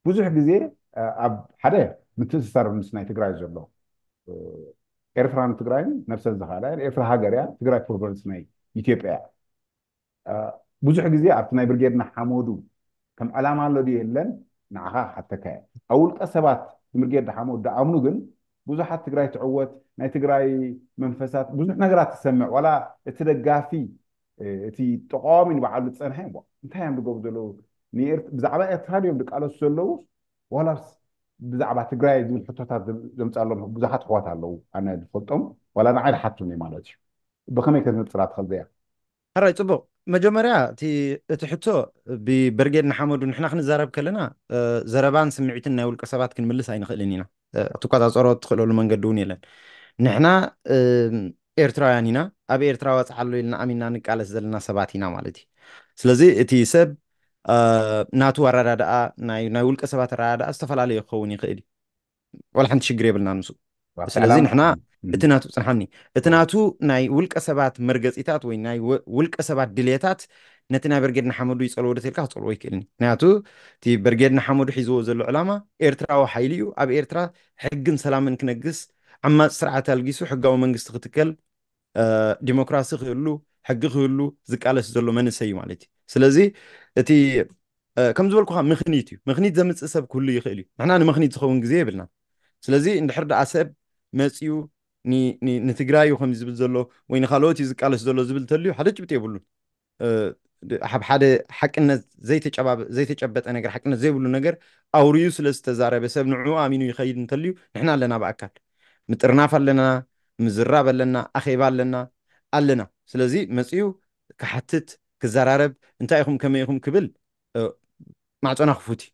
ብዙሕ ግዜ ኣብ ሓደ ምትእስሳር ምስ ናይ ትግራይ ዘሎ ኤርትራን ትግራይን ነብሰን ዝኽኣላ ኤርትራ ሃገር እያ ትግራይ ፕሮቨንስ ናይ ኢትዮጵያ እያ ብዙሕ ግዜ ኣብቲ ናይ ብርጌድ ንሓመዱ ከም ዕላማ ኣሎ ድዩ የለን ንዓኻ ክሓተካ እየ ኣብ ውልቀ ሰባት ብርጌድ ንሓመዱ ድኣምኑ ግን ብዙሓት ትግራይ ትዕወት ናይ ትግራይ መንፈሳት ብዙሕ ነገራት ትሰምዕ ዋላ እቲ ደጋፊ እቲ ተቃዋሚ ንባዕሉ ዝፀንሐ እንታይ እዮም ዝገብሩ ዘለዉ ብዛዕባ ኤርትራ ድዮም ዝቃለሱ ዘለዉ ዋላስ ብዛዕባ ትግራይ ዝብል ሕቶታት ዘምፅኣሎም ብዙሓት ኣሕዋት ኣለዉ ኣነ ዝፈልጦም ዋላ ንዓይ ዝሓቱኒ ማለት እዩ ብኸመይ ከተነፅራ ትኽእል ዘያ ሕራይ ፅቡቅ መጀመርያ እቲ እቲ ሕቶ ብበርጌድ ንሓመዱ ንሕና ክንዛረብ ከለና፣ እ፣ ዘረባን ስምዒትን ናይ ውልቀ ሰባት ክንምልስ ኣይንኽእልን ኢና። እ፣ ክትቆጻጸሮ እትኽእለሉ መንገዲ እውን የለን። ንሕና፣ እ፣ ኤርትራውያን ኢና፣ ኣብ ኤርትራ ወጽዓ ኣሎ ኢልና ኣሚንና ንቃለስ ዘለና ሰባት ኢና ማለት እዩ። ስለዚ እቲ ሰብ፣ እ፣ ናቱ ኣረዳድኣ፣ ናይ ናይ ውልቀ ሰባት ኣረዳድኣ ዝተፈላለየ ክኸውን ይኽእል እዩ። ዋላ ሓንቲ ሽግር የብልና ንሱ። ስለዚ ንሕና እቲ ናቱ፣ ጽንሓኒ፣ እቲ ናቱ ናይ ውልቀ ሰባት መርገጺታት ወይ ናይ ወ-፣ ውልቀ ሰባት ድልየታት ነቲ ናይ በርጌድ ንሓመዱ ይጸልዎ ዶ ተልካ ክጸልዎ ይክእልኒ። ምክንያቱ እቲ በርጌድ ንሓመዱ ሒዝዎ ዘሎ ዕላማ ኤርትራዊ ሓይሊ እዩ። ኣብ ኤርትራ ሕግን ሰላምን ክነግስ፣ ዓማጺ ስርዓት ኣልጊሱ ሕጋዊ መንግስቲ ክትከል፣ እ፣ ዲሞክራሲ ክህሉ፣ ሕጊ ክህሉ ዝቃለስ ዘሎ መንእሰይ እዩ ማለት እዩ። ስለዚ እቲ፣ እ፣ ከም ዝበልኩኻ ምኽኒት እዩ። ምኽኒት ዘምጽእ ሰብ ክህሉ ይኽእል እዩ። ንሕና ንምኽኒት ዝኸውን ግዜ የብልናን። ስለዚ እንድሕር ደኣ ሰብ መጺኡ ኒ-፣ ኒ-፣ ንትግራይ እዩ ከምዚ ዝብል ዘሎ ወይ ንኻልኦት እዩ ዝቃለስ ዘሎ ዝብል እንተልዩ ሓደ ጭብጢ የብሉን። እ፣ ድ-፣ ኣብ ሓደ ሓቅነት ዘይተጨባበ-፣ ዘይተጨበጠ ነገር፣ ሓቅነት ዘይብሉ ነገር ኣውርዩ ስለ ዝተዛረበ ሰብ ንዕኡ ኣሚኑ ይኸይድ እንተልዩ ንሕና ኣለና ብኣካል። ምጥርናፍ ኣለና፣ ምዝራብ ኣለና፣ ኣኼባ ኣለና፣ ኣለና። ስለዚ መጺኡ ክሓትት፣ ክዘራረብ፣ እንታይ ኢኹም፣ ከመይ ኢኹም ክብል፣ እ፣ ማዕጾና ክፉት እዩ።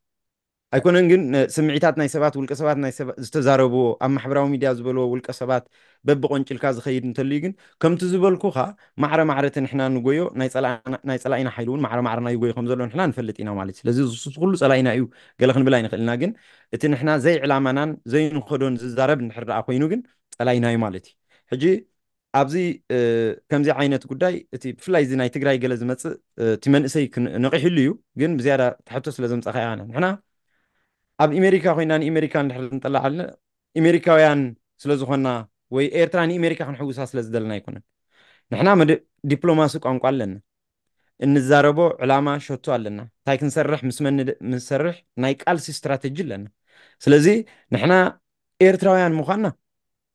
ኣይኮነን ግን፣ እ፣ ስምዒታት ናይ ሰባት፣ ውልቀ ሰባት ናይ ሰባ-፣ ዝተዛረብዎ፣ ኣብ ማሕበራዊ ሚድያ ዝበልዎ ውልቀ ሰባት በብቆንጭልካ ዝኸይድ እንተልዩ ግን፣ ከምቲ ዝበልኩኻ ማዕረ ማዕረ እቲ ንሕና ንጎዮ ናይ ጸላእና፣ ናይ ጸላኢና ሓይሊ እውን ማዕረ ማዕረ ናይ ጎዮ ከም ዘሎ ንሕና ንፈልጥ ኢና ማለት እዩ። ስለዚ እሱ ኩሉ ጸላኢና እዩ ገለ ክንብል ኣይንኽእልና። ግን እቲ ንሕና ዘይዕላማናን ዘይንኸዶን ዝዛረብ እንድሕር ደኣ ኮይኑ ግን ጸላኢና እዩ ማለት እዩ። ሕጂ ኣብዚ፣ እ፣ ከምዚ ዓይነት ጉዳይ እቲ ብፍላይ እዚ ናይ ትግራይ ገለ ዝመጽእ፣ እ፣ እቲ መንእሰይ ክን-፣ ነቒሕሉ እዩ። ግን ብዝያዳ ትሕቶ ስለ ዘምጻኻ ኢና። ንሕና ኣብ ኣሜሪካ ኮይና ንኣሜሪካ እንድሕር ንጠላዕ ኣለና፣ ኣሜሪካውያን ስለ ዝኾንና ወይ ኤርትራ ንኣሜሪካ ክንሕውሳ ስለ ዝደለና ኣይኮነን። ንሕና መደ-፣ ዲፕሎማሲ ቋንቋ ኣለና። እንዛረቦ ዕላማ ሸቶ ኣለና። እንታይ ክንሰርሕ፣ ምስ መን ንደ-፣ ንሰርሕ ናይ ቃልሲ ስትራተጂ ኣለና። ስለዚ ንሕና ኤርትራውያን ምዃንና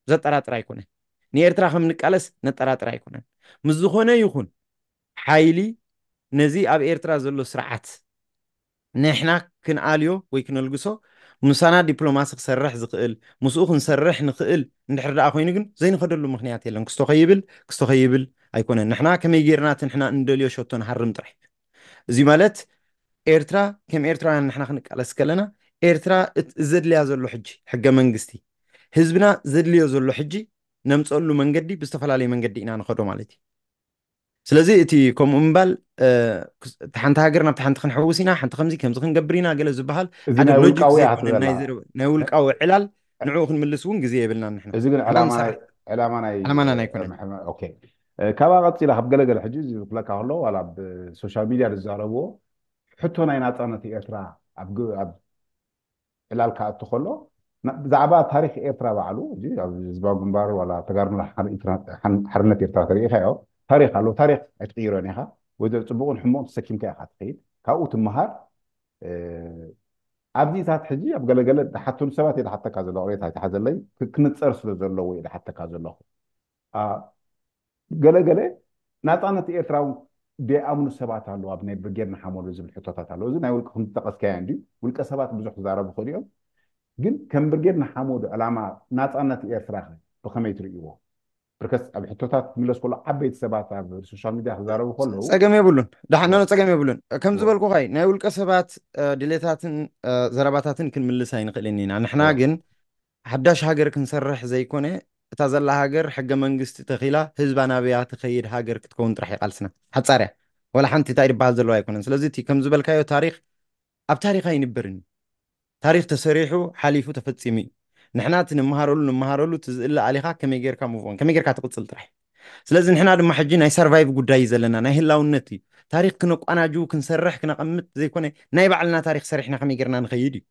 ዘጠራጥር ኣይኮነን። ንኤርትራ ከም ንቃለስ ነጠራጥር ኣይኮነን። ምስ ዝኾነ ይኹን ሓይሊ ነዚ ኣብ ኤርትራ ዘሎ ስርዓት ንሕና ክንኣልዮ ወይ ክነልግሶ፣ ምሳና ዲፕሎማሲ ክሰርሕ ዝኽእል፣ ምስኡ ክንሰርሕ ንኽእል እንድሕር ደኣ ኮይኑ ግን ዘይንኸደሉ ምኽንያት የለን። ክስቶ ከይብል፣ ክስቶ ከይብል ኣይኮነን። ንሕና ከመይ ጌርና እቲ ንሕና እንደልዮ ሸቶ ንሃርም ጥራሕ እዩ። እዚ ማለት ኤርትራ ከም ኤርትራውያን ንሕና ክንቃለስ ከለና፣ ኤርትራ እት-፣ ዘድልያ ዘሎ ሕጂ ሕገ መንግስቲ፣ ህዝብና ዘድልዮ ዘሎ ሕጂ ነምፀሉ መንገዲ ብዝተፈላለየ መንገዲ ኢና ንኸዶ ማለት እዩ። ስለዚ እቲ ከምኡ ምባል፣ እ፣ ክስ-፣ እታ ሓንቲ ሃገር ናብታ ሓንቲ ክንሕውስ ኢና፣ ሓንቲ ከምዚ ከምዚ ክንገብር ኢና ገለ ዝበሃል እዚ ሓደ ናይ ሎጂክ ውልቃዊ ዘይኮነ ኣተላ ናይ ዘረባ፣ ናይ ውልቃዊ ዕላል ንዕኡ ክንምልስ እውን ግዜ የብልናን ንሕና። እዚ ግን ንሕና ዕላማ ንሰርሕ ናይ፣ ዕላማ ናይ ዕላማና ኣይኮነን። ምሕመ-፣ ኦኬ። እ፣ ካብኣ ቀጺላ ካብ ገለገለ ሕጂ እዚ ክብለካ ከሎ ዋላ ኣብ ሶሻል ሚድያ ዝዛረብዎ ሕቶ ናይ ናጻነት ኤርትራ ኣብ ግ-፣ ኣብ ዕላል ክኣቱ ከሎ ና-፣ ብዛዕባ ታሪኽ ኤርትራ ባዕሉ እዚ ኣብ ህዝባዊ ግንባር ዋላ ተጋሩ ሓር-፣ ኤርትራ፣ ሓን-፣ ሓርነት ኤርትራ ተሪኢኻዮ ታሪኽ ኣሎ። ታሪኽ ኣይትቕይሮን ኢኻ። ወይ ጽቡቕን ሕሙቕን ተሰኪምካ ኢኻ ትኸይድ። ካብኡ ትመሃር። እ፣ ኣብዚታት ሕጂ ኣብ ገለገለ ዝሓቱን ሰባት እየ ዝሓተካ ዘለኹ፣ ቅሬታ ኣይትሓዘለይ፣ ክ-፣ ክንጸር ስለ ዘለዎ እየ ዝሓተካ ዘለኹ። ኣ፣ ገለገለ ናጻነት ኤርትራ እውን ዘይኣምኑ ሰባት ኣለዉ፣ ኣብ ናይ ብርጌድ ንሓመዱ ዝብል ሕቶታት ኣለዉ። እዚ ናይ ውልቀ፣ ከም ዝጠቐስካዮ እንድዩ፣ ውልቀ ሰባት ብዙሕ ክዛረቡ ይኽእሉ እዮም። ግን ከም ብርጌድ ንሓመዱ ዕላማ ናጻነት ኤርትራ ኸ ብኸመይ ትርእይዎ? ብርከስ ኣብ ሕቶታት ክምለስ ከሎ ዓበይቲ ሰባት ኣብ ሶሻል ሚድያ ክዛረቡ ከለዉ ጸገም የብሉን። ደሓን፣ ኖ፣ ኖ፣ ጸገም የብሉን። ከም ኖ። ዝበልኩኻ እዩ፣ ናይ ውልቀ ሰባት፣ እ፣ ድሌታትን፣ እ፣ ዘረባታትን ክንምልስ ኣይንኽእልን ኢና። ንሕና ኖ። ግን ሓዳሽ ሃገር ክንሰርሕ ዘይኮነ፣ እታ ዘላ ሃገር ሕገ መንግስቲ ተኺላ፣ ህዝባ ናበያ ትኸይድ ሃገር ክትከውን ጥራሕ እዩ ቃልስና። ሓጻር እያ። ዋላ ሓንቲ እንታይ ዝበሃል ዘለዋ ኣይኮነን። ስለዚ እቲ ከም ዝበልካዮ ታሪኽ ኣብ ታሪኽ ኣይንበርን እዩ። ታሪኽ ተሰሪሑ፣ ሓሊፉ፣ ተፈጺሙ እዩ። ንሕና እቲ ንምሃረሉ፣ ንምሃረሉ፣ እቲ ዝእለ ኣሊኻ ከመይ ጌርካ move on፣ ከመይ ጌርካ ትቕጽል ጥራሕ እዩ። ስለዚ ንሕና ድማ ሕጂ ናይ ሰርቫይቭ ጉዳይ እዩ ዘለና፣ ናይ ህላውነት እዩ። ታሪኽ ክነቋናጅው፣ ክንሰርሕ፣ ክነቐምጥ ዘይኮነ፣ ናይ ባዕልና ታሪኽ ሰሪሕና ከመይ ጌርና ንኸይድ እዩ።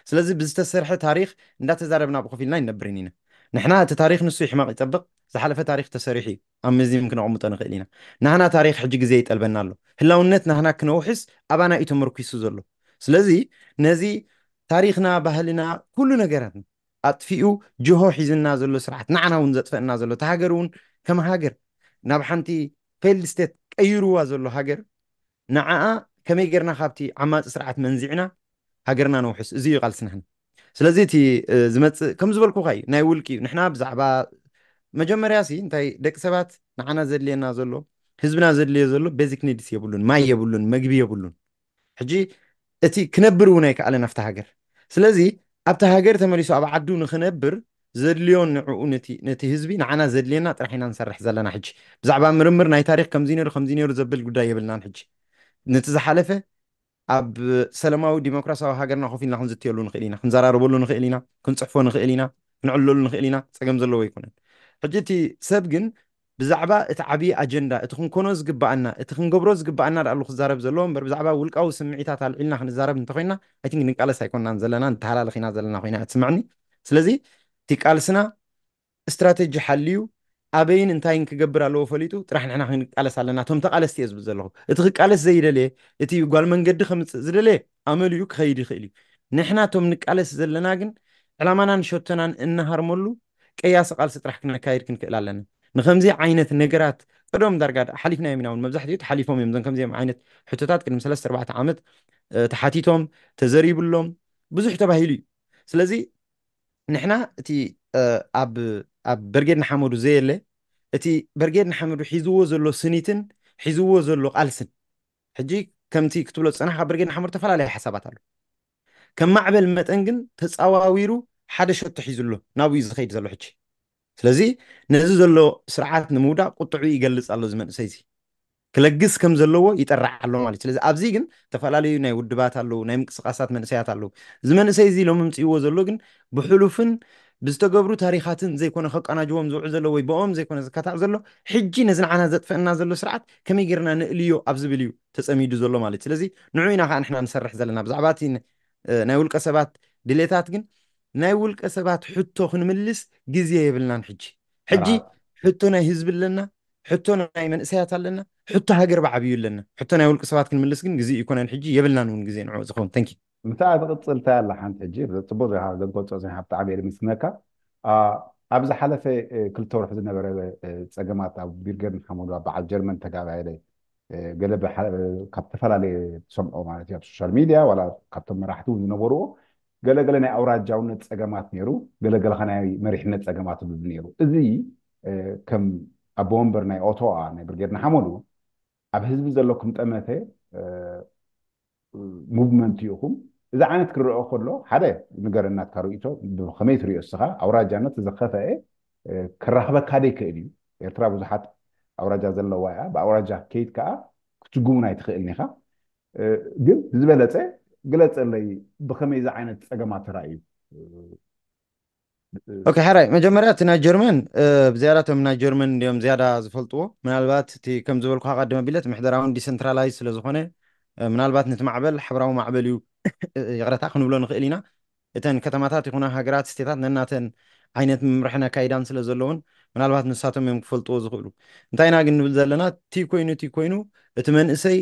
ስለዚ ብዝተሰርሐ ታሪኽ እንዳተዛረብና ብኸፊልና ኣይንነብርን ኢና። ንሕና እቲ ታሪኽ ንሱ ይሕመቕ ይጸብቕ፣ ዝሓለፈ ታሪኽ ተሰሪሑ እዩ። ኣብ መዚም ክነቐምጦ ንኽእል ኢና። ናህና ታሪኽ ሕጂ ግዜ ይጠልበና ኣሎ። ህላውነት ናህና ክነውሕስ ኣባና እዩ ተመርኪሱ ዘሎ። ስለዚ ነዚ ታሪኽና፣ ባህልና፣ ኩሉ ነገራትና ኣጥፊኡ ጅሆ ሒዝና ዘሎ ስርዓት፣ ንዓና እውን ዘጥፈእና ዘሎ፣ እታ ሃገር እውን ከም ሃገር ናብ ሓንቲ ፌይልድ ስቴት ቀይርዋ ዘሎ ሃገር፣ ንዓኣ ከመይ ጌርና ካብቲ ዓማጺ ስርዓት መንዚዕና ሃገርና ነውሕስ? እዚ እዩ ቃልስና። ስለዚ እቲ፣ እ፣ ዝመጽእ፣ ከም ዝበልኩኻ እዩ፣ ናይ ውልቂ እዩ። ንሕና ብዛዕባ መጀመርያ ሲ እንታይ ደቂ ሰባት ንዓና ዘድልየና ዘሎ፣ ህዝብና ዘድልዮ ዘሎ ቤዚክ ኒድስ የብሉን፣ ማይ የብሉን፣ መግቢ የብሉን። ሕጂ እቲ ክነብር እውን ኣይከኣለን ኣብታ ሃገር። ስለዚ ኣብታ ሃገር ተመሊሱ ኣብ ዓዱ ንክነብር ዘድልዮ ንዕኡ ነቲ ህዝቢ ንዓና ዘድልየና ጥራሕ ኢና ንሰርሕ ዘለና። ሕጂ ብዛዕባ ምርምር ናይ ታሪክ ከምዚ ነሩ ከምዚ ነሩ ዘብል ጉዳይ የብልናን። ሕጂ ነቲ ዝሓለፈ ኣብ ሰላማዊ ዲሞክራሲያዊ ሃገርና ኮፍ ኢልና ክንዝትየሉ ንኽእል ኢና፣ ክንዘራረበሉ ንኽእል ኢና፣ ክንፅሕፎ ንኽእል ኢና፣ ክንዕለሉ ንኽእል ኢና። ፀገም ዘለዎ ኣይኮነን። ሕጂ እቲ ሰብ ግን ብዛዕባ እቲ ዓብዪ ኣጀንዳ፣ እቲ ክንኮኖ ዝግባኣና፣ እቲ ክንገብሮ ዝግባኣና ዳኣሉ ክዛረብ ዘለዎ እምበር ብዛዕባ ውልቃዊ ስምዒታት ኣልዒልና ክንዛረብ እንተኮይና ኣይቲንክ ንቃለስ ኣይኮንናን ዘለና፣ ንተሃላለኽ ኢና ዘለና ኮይና እትስምዕኒ። ስለዚ እቲ ቃልስና ስትራተጂ ሓልዩ ኣበይን እንታይን ክገብር ኣለዎ ፈሊጡ ጥራሕ ንሕና ክንቃለስ ኣለና። እቶም ተቃለስቲ እየ ዝብል ዘለኹ። እቲ ክቃለስ ዘይደልየ፣ እቲ ጓል መንገዲ ከምፅእ ዝደልየ ኣመልዩ ክኸይድ ይኽእል እዩ። ንሕና እቶም ንቃለስ ዘለና ግን ዕላማናን ሸቶናን እናሃርመሉ ቀያሲ ቃልሲ ጥራሕ ክነካይድ ክንክእል ኣለና። ንከምዚ ዓይነት ነገራት ቀደም ዳርጋ ሓሊፍናዮም ኢና እውን። መብዛሕትኡ ተሓሊፎም እዮም። እዞም ከምዚኦም ዓይነት ሕቶታት ቅድሚ ሰለስተ ኣርባዕተ ዓመት ተሓቲቶም ተዘሪብሎም ብዙሕ ተባሂሉ እዩ። ስለዚ ንሕና እቲ ኣብ ኣብ በርጌድ ንሓመዱ ዘየለ፣ እቲ በርጌድ ንሓመዱ ሒዝዎ ዘሎ ስኒትን ሒዝዎ ዘሎ ቃልስን፣ ሕጂ ከምቲ ክትብሎ ዝጸናሕካ በርጌድ ንሓመዱ ተፈላለየ ሓሳባት ኣሎ። ከም ማዕበል መጠን ግን ተጻዋዊሩ ሓደ ሸቶ ሒዙ ኣሎ፣ ናብኡ እዩ ዝኸይድ ዘሎ ሕጂ። ስለዚ ነዚ ዘሎ ስርዓት ንምውዳቕ ቁጥዑ ይገልጽ ኣሎ እዚ መንእሰይ እዚ። ክለግስ ከም ዘለዎ ይጠርዕ ኣሎ ማለት እዩ። ስለዚ ኣብዚ ግን ዝተፈላለዩ ናይ ውድባት ኣለዉ፣ ናይ ምንቅስቃሳት መንእሰያት ኣለዉ። እዚ መንእሰይ እዚ ሎሚ ምጽእዎ ዘሎ ግን ብሕሉፍን ብዝተገብሩ ታሪኻትን ዘይኮነ ከቀናጅዎም ዝውዕል ዘሎ ወይ ብኦም ዘይኮነ ዝካታዕ ዘሎ፣ ሕጂ ነዚ ንዓና ዘጥፈእና ዘሎ ስርዓት ከመይ ጌርና ንእልዮ ኣብ ዝብል እዩ ተጸሚዱ ዘሎ ማለት እዩ። ስለዚ ንዑ ኢና ከዓ ንሕና ንሰርሕ ዘለና ብዛዕባ እቲ ናይ ውልቀ ሰባት ድሌታት ግን ናይ ውልቀ ሰባት ሕቶ ክንምልስ ግዜ የብልናን። ሕጂ ሕጂ ሕቶ ናይ ህዝቢ ኣለና፣ ሕቶ ናይ መንእሰያት ኣለና፣ ሕቶ ሃገር ብዓብዩ ኣለና። ሕቶ ናይ ውልቂ ሰባት ክንምልስ ግን ግዜ ይኮነን፣ ሕጂ የብልናን እውን ግዜ ንዑ ዝኸውን። ተንኪ ምታ ትቕፅል እንታይ ኣላ ሓንቲ ሕጂ ጽቡቅ ዘንቆፆ ዘንሃ ብጣዕሚ እየ ምስነካ። ኣብ ዝሓለፈ ክልተ ወርሒ ዝነበረ ፀገማት ኣብ ቢርገር ንሓመዱ ኣብ በዓል ጀርመን ተጋባየለ ገለ ካብ ዝተፈላለየ ትሰምዖ ማለት እዩ ኣብ ሶሻል ሚድያ ዋላ ካብቶም መራሕቲ እውን ዝነበርዎ ገለገለ ናይ ኣውራጃውነት ፀገማት ነይሩ፣ ገለገለ ናይ መሪሕነት ፀገማት ዝብል ነይሩ። እዚ ከም ኣቦ ወንበር ናይ ኦቶዋ ናይ ብርጌድ ንሓመዱ ኣብ ህዝቢ ዘለኩም ጠመተ ሙቭመንት ኢኹም። እዚ ዓይነት ክረኦ ከሎ ሓደ ንገረናትካ ርእቶ ብከመይ ትሪኦ እስኻ ኣውራጃነት ዝኸፈአ ከራኽበካ ዶ ይክእል እዩ? ኤርትራ ብዙሓት ኣውራጃ ዘለዋ እያ። ብኣውራጃ ከይድ ከዓ ክትጉሙን ኣይትኽእልን ኢኻ። ግን ዝበለፀ ግለፀለይ ብኸመይ እዚ ዓይነት ፀገማት ተራእዩ? ኦኬ፣ ሓራይ መጀመርያ እቲ ናይ ጀርመን ብዝያዳ እቶም ናይ ጀርመን እንዲኦም ዝያዳ ዝፈልጥዎ። ምናልባት እቲ ከም ዝበልኩ ቀደም ኣቢለት ምሕደራውን ዲሰንትራላይዝ ስለዝኾነ ምናልባት ነቲ ማዕበል ሓበራዊ ማዕበል እዩ ይቕረታ ክንብሎ ንኽእል ኢና። እተን ከተማታት ይኹና ሃገራት ስቴታት ነናተን ዓይነት ምምርሕን ኣካይዳን ስለ ዘለውን ምናልባት ንሳቶም እዮም ክፈልጥዎ ዝኽእሉ። እንታይ ኢና ግን ንብል ዘለና እቲ ኮይኑ እቲ ኮይኑ እቲ መንእሰይ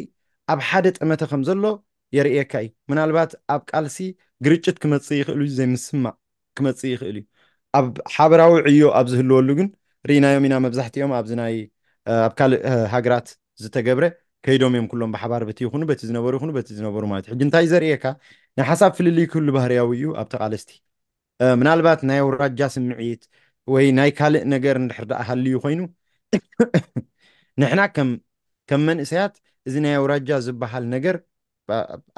ኣብ ሓደ ጠመተ ከም ዘሎ የርእየካ እዩ። ምናልባት ኣብ ቃልሲ ግርጭት ክመፅእ ይኽእል እዩ፣ ዘይምስማዕ ክመፅእ ይኽእል እዩ። ኣብ ሓበራዊ ዕዮ ኣብ ዝህልወሉ ግን ርኢናዮም ኢና። መብዛሕትኦም ኣብዚ ናይ ኣብ ካልእ ሃገራት ዝተገብረ ከይዶም እዮም ኩሎም ብሓባር በቲ ይኹኑ በቲ ዝነበሩ ይኹኑ በቲ ዝነበሩ ማለት እዩ። ሕጂ እንታይ ዘርእየካ ናይ ሓሳብ ፍልልይ ክህሉ ባህርያዊ እዩ ኣብ ተቃለስቲ ምናልባት ናይ ኣውራጃ ስምዒት ወይ ናይ ካልእ ነገር እንድሕር ደኣ ሃልዩ ኮይኑ ንሕና ከም ከም መንእሰያት እዚ ናይ ኣውራጃ ዝበሃል ነገር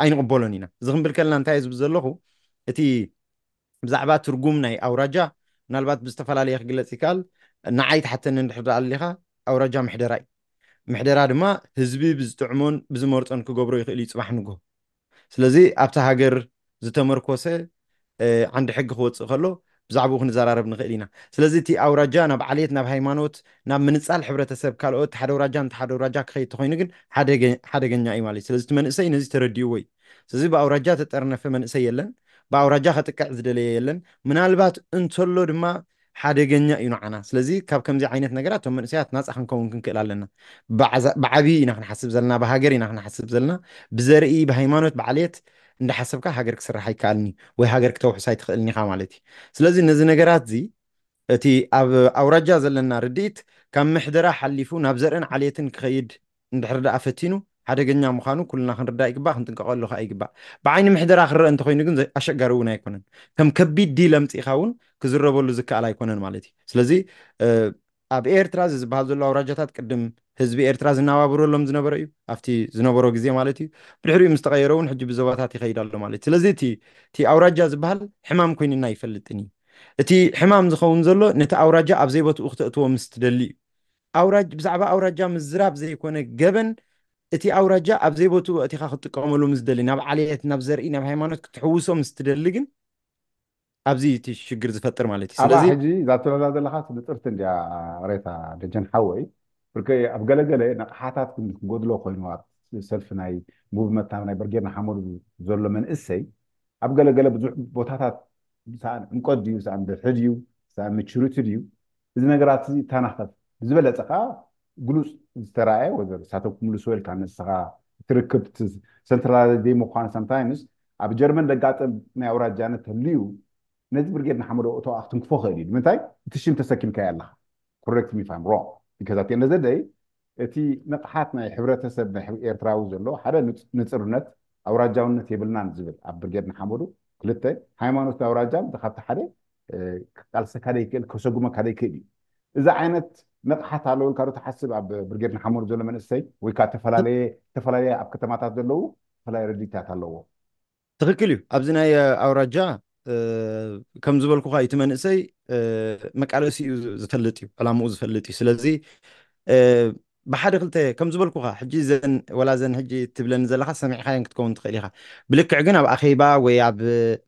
ኣይንቕበሎን ኢና። እዚ ክንብል ከለና እንታይ ዝብል ዘለኹ እቲ ብዛዕባ ትርጉም ናይ ኣውራጃ ምናልባት ብዝተፈላለየ ክግለጽ ይከኣል። ንዓይ ትሓተኒ እንድሕር ደኣ ኣሊኻ ኣውራጃ ምሕደራ እዩ። ምሕደራ ድማ ህዝቢ ብዝጥዕሞን ብዝመርጾን ክገብሮ ይኽእል እዩ ጽባሕ ንግሆ። ስለዚ ኣብቲ ሃገር ዝተመርኮሰ ዓንዲ ሕጊ ክወፅእ ከሎ ብዛዕባኡ ክንዘራረብ ንኽእል ኢና። ስለዚ እቲ ኣውራጃ ናብ ዓሌት፣ ናብ ሃይማኖት፣ ናብ ምንፃል ሕብረተሰብ ካልኦት ሓደ ኣውራጃ ንቲ ሓደ ኣውራጃ ክኸይድ ተኮይኑ ግን ሓደገኛ እዩ ማለት እዩ። ስለዚ እቲ መንእሰይ ነዚ ተረዲእዎ እዩ። ስለዚ ብኣውራጃ ተጠርነፈ መንእሰይ የለን፣ ብኣውራጃ ከጥቅዕ ዝደለየ የለን። ምናልባት እንተሎ ድማ ሓደገኛ እዩ ንዓና። ስለዚ ካብ ከምዚ ዓይነት ነገራት እቶም መንእሰያት ናፃ ክንከውን ክንክእል ኣለና። ብዓብዪ ኢና ክንሓስብ ዘለና፣ ብሃገር ኢና ክንሓስብ ዘለና። ብዘርኢ ብሃይማኖት ብዓሌት እንዳሓሰብካ ሃገር ክስራሕ ኣይከኣልን እዩ ወይ ሃገር ክተውሕስ ኣይትኽእልን ኢኻ ማለት እዩ። ስለዚ ነዚ ነገራት እዚ እቲ ኣብ ኣውራጃ ዘለና ርድኢት ካብ ምሕደራ ሓሊፉ ናብ ዘርእን ዓሌትን ክኸይድ እንድሕር ደኣ ፈቲኑ ሓደገኛ ምዃኑ ኩልና ክንርዳእ ይግባእ፣ ክንጥንቀቐሉ ከዓ ይግባእ። ብዓይኒ ምሕደራ ክረአ እንተኮይኑ ግን ኣሸጋሪ እውን ኣይኮነን። ከም ከቢድ ዲል ኣምፂእኻ እውን ክዝረበሉ ዝከኣል ኣይኮነን ማለት እዩ። ስለዚ ኣብ ኤርትራ እዚ ዝበሃል ዘሎ ኣውራጃታት ቅድም ህዝቢ ኤርትራ ዝነባብረሎም ዝነበረ እዩ፣ ኣብቲ ዝነበሮ ግዜ ማለት እዩ። ብድሕሪኡ ምስ ተቐየረ እውን ሕጂ ብዞባታት ይኸይድ ኣሎ ማለት እዩ። ስለዚ እቲ እቲ ኣውራጃ ዝበሃል ሕማም ኮይንና ኣይፈልጥን እዩ። እቲ ሕማም ዝኸውን ዘሎ ነቲ ኣውራጃ ኣብ ዘይቦትኡ ክተእትዎ ምስ ትደሊ እዩ። ኣውራጅ ብዛዕባ ኣውራጃ ምዝራብ ዘይኮነ ገበን፣ እቲ ኣውራጃ ኣብ ዘይቦትኡ ኣእቲኻ ክትጥቀመሉ ምስ ደሊ፣ ናብ ዓሌት፣ ናብ ዘርኢ፣ ናብ ሃይማኖት ክትሕውሶ ምስ ትደሊ ግን ኣብዚ እቲ ሽግር ዝፈጥር ማለት እዩ። ኣብኣ ስለዚ ሕጂ እዛ ትብለላ ዘለኻ ንፅርቲ እንድያ ሬታ ደጀን ሓወይ። ብርከ ኣብ ገለገለ ነቕሓታት ክን- ክጎድሎ ኮይኑ ኣብ ሰልፊ ናይ ሙቭመንት ናይ ብርጌድ ንሓመዱ ዘሎ መንእሰይ ኣብ ገለገለ ብዙሕ ቦታታት ሰኣን ዕምቆት ድዩ፣ ሰኣን ብርሒ ድዩ፣ ሰኣን ምቹሪቲ ድዩ፣ እዚ ነገራት እዚ ይተናኸፍ። ብዝበለፀ ከዓ ግሉፅ ዝተረኣየ ወዘር ሳተው ክምልስዎ ኢልካ ንስኻ ትርክብ ሰንትራላይዝ ዘይምኳን ሳምታይምስ ኣብ ጀርመን ደጋጥም ናይ ኣውራጃነት ተልዩ ነዚ ብርጌድ ንሓመዱ እቶ ክትንክፎ ክእል እዩ። ንምንታይ እቲ ሽም ተሰኪምካዮ ኣለኻ። Correct me if I'm wrong because at the end of the day እቲ ንቕሓት ናይ ሕብረተሰብ ናይ ኤርትራዊ ዘሎ ሓደ ንፅ- ንፅርነት ኣውራጃውነት የብልናን ዝብል ኣብ ብርጌድ ንሓመዱ ክልተ ሃይማኖት ናይ ኣውራጃ ካብቲ ሓደ እ፣ ክቃልሰካ ደይክእል ከሰጉመካ ደይክእል እዩ። እዚ ዓይነት ንቕሓት ኣለዎ ኢልካ ዶ ትሓስብ? ኣብ ብርጌድ ንሓመዱ ዘሎ መንእሰይ ወይ ከዓ ተፈላለየ ተፈላለየ ኣብ ከተማታት ዘለዉ ተፈላለየ ረዲታት ኣለዎ። ትኽክል እዩ። ኣብዚ ናይ ኣውራጃ እ፣ ከም ዝበልኩኻ እቲ መንእሰይ እ፣ መቃለሲ እዩ ዝፈልጥ እዩ፣ ዕላምኡ ዝፈልጥ እዩ። ስለዚ እ፣ ብሓደ ክልተ ከም ዝበልኩኻ ሕጂ ዘን ወላ ዘን ሕጂ ትብለኒ ዘለኻ ሰሚዕኻየን ክትከውን ትኽእል ኢኻ። ብልክዕ ግን ኣብ ኣኼባ ወይ ኣብ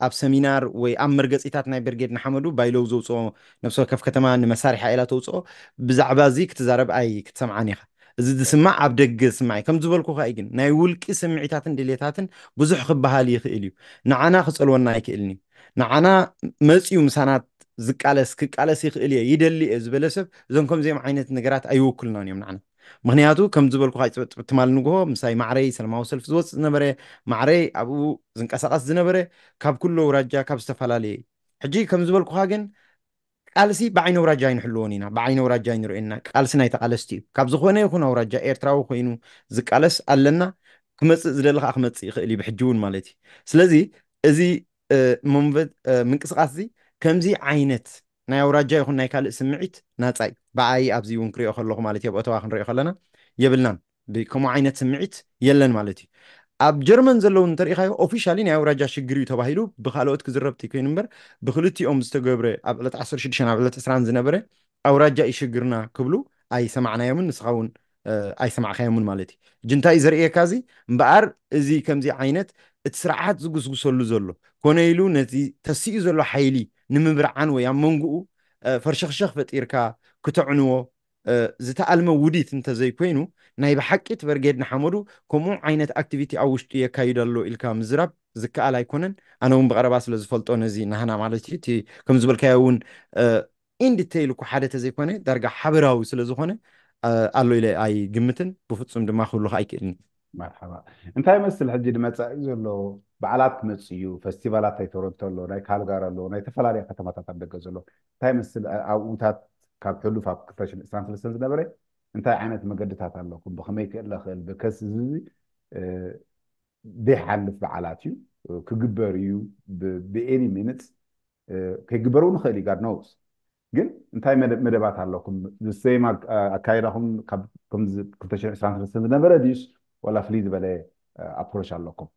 ኣብ ሰሚናር ወይ ኣብ መርገጺታት ናይ ብርጌድ ንሓመዱ ባይለው ዘውፅኦ ነብሲ ወከፍ ከተማ ንመሳሪሓ ኢላ ተውፅኦ ብዛዕባ እዚ ክትዛረብ ኣይ ክትሰምዓን ኢኻ። እዚ ዝስማዕ ኣብ ደገ ዝስማዕ እዩ። ከም ዝበልኩኻ እዩ ግን ናይ ውልቂ ስምዒታትን ድሌታትን ብዙሕ ክበሃል ይኽእል እዩ። ንዓና ክፀልወና ኣይክእልን እዩ። ንዓና መፅዩ ምሳናት ዝቃለስ ክቃለስ ይኽእል እየ ይደሊ እየ ዝበለ ሰብ እዞም ከምዚኦም ዓይነት ነገራት ኣይውክልናን እዮም ንዓና። ምክንያቱ ከም ዝበልኩኻ ትማል ንግሆ ምሳይ ማዕረይ ሰላማዊ ሰልፊ ዝወፅእ ዝነበረ ማዕረይ ኣብኡ ዝንቀሳቐስ ዝነበረ ካብ ኩሉ ኣውራጃ ካብ ዝተፈላለየ ሕጂ ከም ዝበልኩኻ ግን ቃልሲ ብዓይኒ ኣውራጃ ኣይንሕልዎን ኢና፣ ብዓይኒ ኣውራጃ ኣይንርእየና። ቃልሲ ናይ ተቃለስቲ እዩ። ካብ ዝኾነ ይኹን ኣውራጃ ኤርትራዊ ኮይኑ ዝቃለስ ኣለና። ክመጽእ ዝደሊ ከዓ ክመጽእ ይኽእል እዩ ብሕጂ እውን ማለት እዩ። ስለዚ እዚ እ፣ መንበ- እ፣ ምንቅስቃስ እዚ ከምዚ ዓይነት ናይ ኣውራጃ ይኹን ናይ ካልእ ስምዒት ናጻ እዩ። ብዓይ ኣብዚ እውን ክሪኦ ከለኹ ማለት እዩ ኣብ ኦተዋ ክንሪኦ ከለና የብልናን። ብ- ከምኡ ዓይነት ስምዒት የለን ማለት እዩ። ኣብ ጀርመን ዘለዉ እንተሪኢኻዮ ኦፊሻሊ ናይ ኣውራጃ ሽግር እዩ ተባሂሉ ብካልኦት ክዝረብ ተይኮይኑ እምበር ብክልቲኦም ዝተገብረ ኣብ ዕለት ዓሰርተ ሽዱሽተ ኣብ ዕለት ዕስራን ዝነበረ ኣውራጃ እዩ ሽግርና ክብሉ ኣይሰማዕናዮምን ንስኻ እውን እ፣ ኣይሰማዕካዮምን ማለት እዩ። ሕጂ እንታይ እዩ ዘርእየካ እዚ እምበኣር እዚ ከምዚ ዓይነት እቲ ስርዓት ዝጉስጉሰሉ ዘሎ ኮነ ኢሉ ነቲ ተሲኡ ዘሎ ሓይሊ ንምብርዓን ወይ ኣብ መንጎኡ እ፣ ፈርሸኽሸኽ ፈጢርካ ክተዕንዎ እ፣ ዝተኣልመ ውዲት እንተዘይኮይኑ ናይ ብሓቂ እቲ በርጌድ ንሓመዱ ከምኡ ዓይነት ኣክቲቪቲ ኣብ ውሽጡ የካይድ ኣሎ ኢልካ ምዝራብ ዝከኣል ኣይኮነን። ኣነ እውን ብቐረባ ስለ ዝፈልጦ ነዚ ናህና ማለት እዩ እቲ ከም ዝበልካዮ እውን እ፣ ኢንዲቴይል እኮ ሓደ ተዘይኮነ ዳርጋ ሓበራዊ ስለ ዝኾነ እ፣ ኣሎ ኢለ ኣይግምትን ብፍጹም ድማ ክህሉ ከዓ ኣይክእልን። መርሓባ እንታይ ይመስል ሕጂ ንመፃኢ ዘሎ በዓላት ክመፅእ እዩ። ፈስቲቫላት ናይ ቶሮንቶ ኣሎ፣ ናይ ካልጋሪ ኣሎ፣ ናይ ዝተፈላለዩ ከተማታት ኣብ ደገ ዘሎ እንታይ ይመስል ኣብኡታት ካብ ሕሉፍ ኣብ ክልተ ሽሕን ዕስራን ሰለስተን ዝነበረ እንታይ ዓይነት መገድታት ኣለኩም? ብኸመይ ክእለ ክእል ብከስ እዚ እ፣ ዘይሓልፍ በዓላት እዩ ክግበር እዩ። ብኤኒ ሚንትስ ከይግበር እውን ይኽእል እዩ ጋድ ኖውስ። ግን እንታይ መደ- መደባት ኣለኩም? ዘሰይም ኣካይዳኹም ካብ ከምዚ ክልተ ሽሕን ዕስራን ሰለስተን ዝነበረ ድዩስ ዋላ ፍልይ ዝበለ ኣፕሮች ኣለኩም?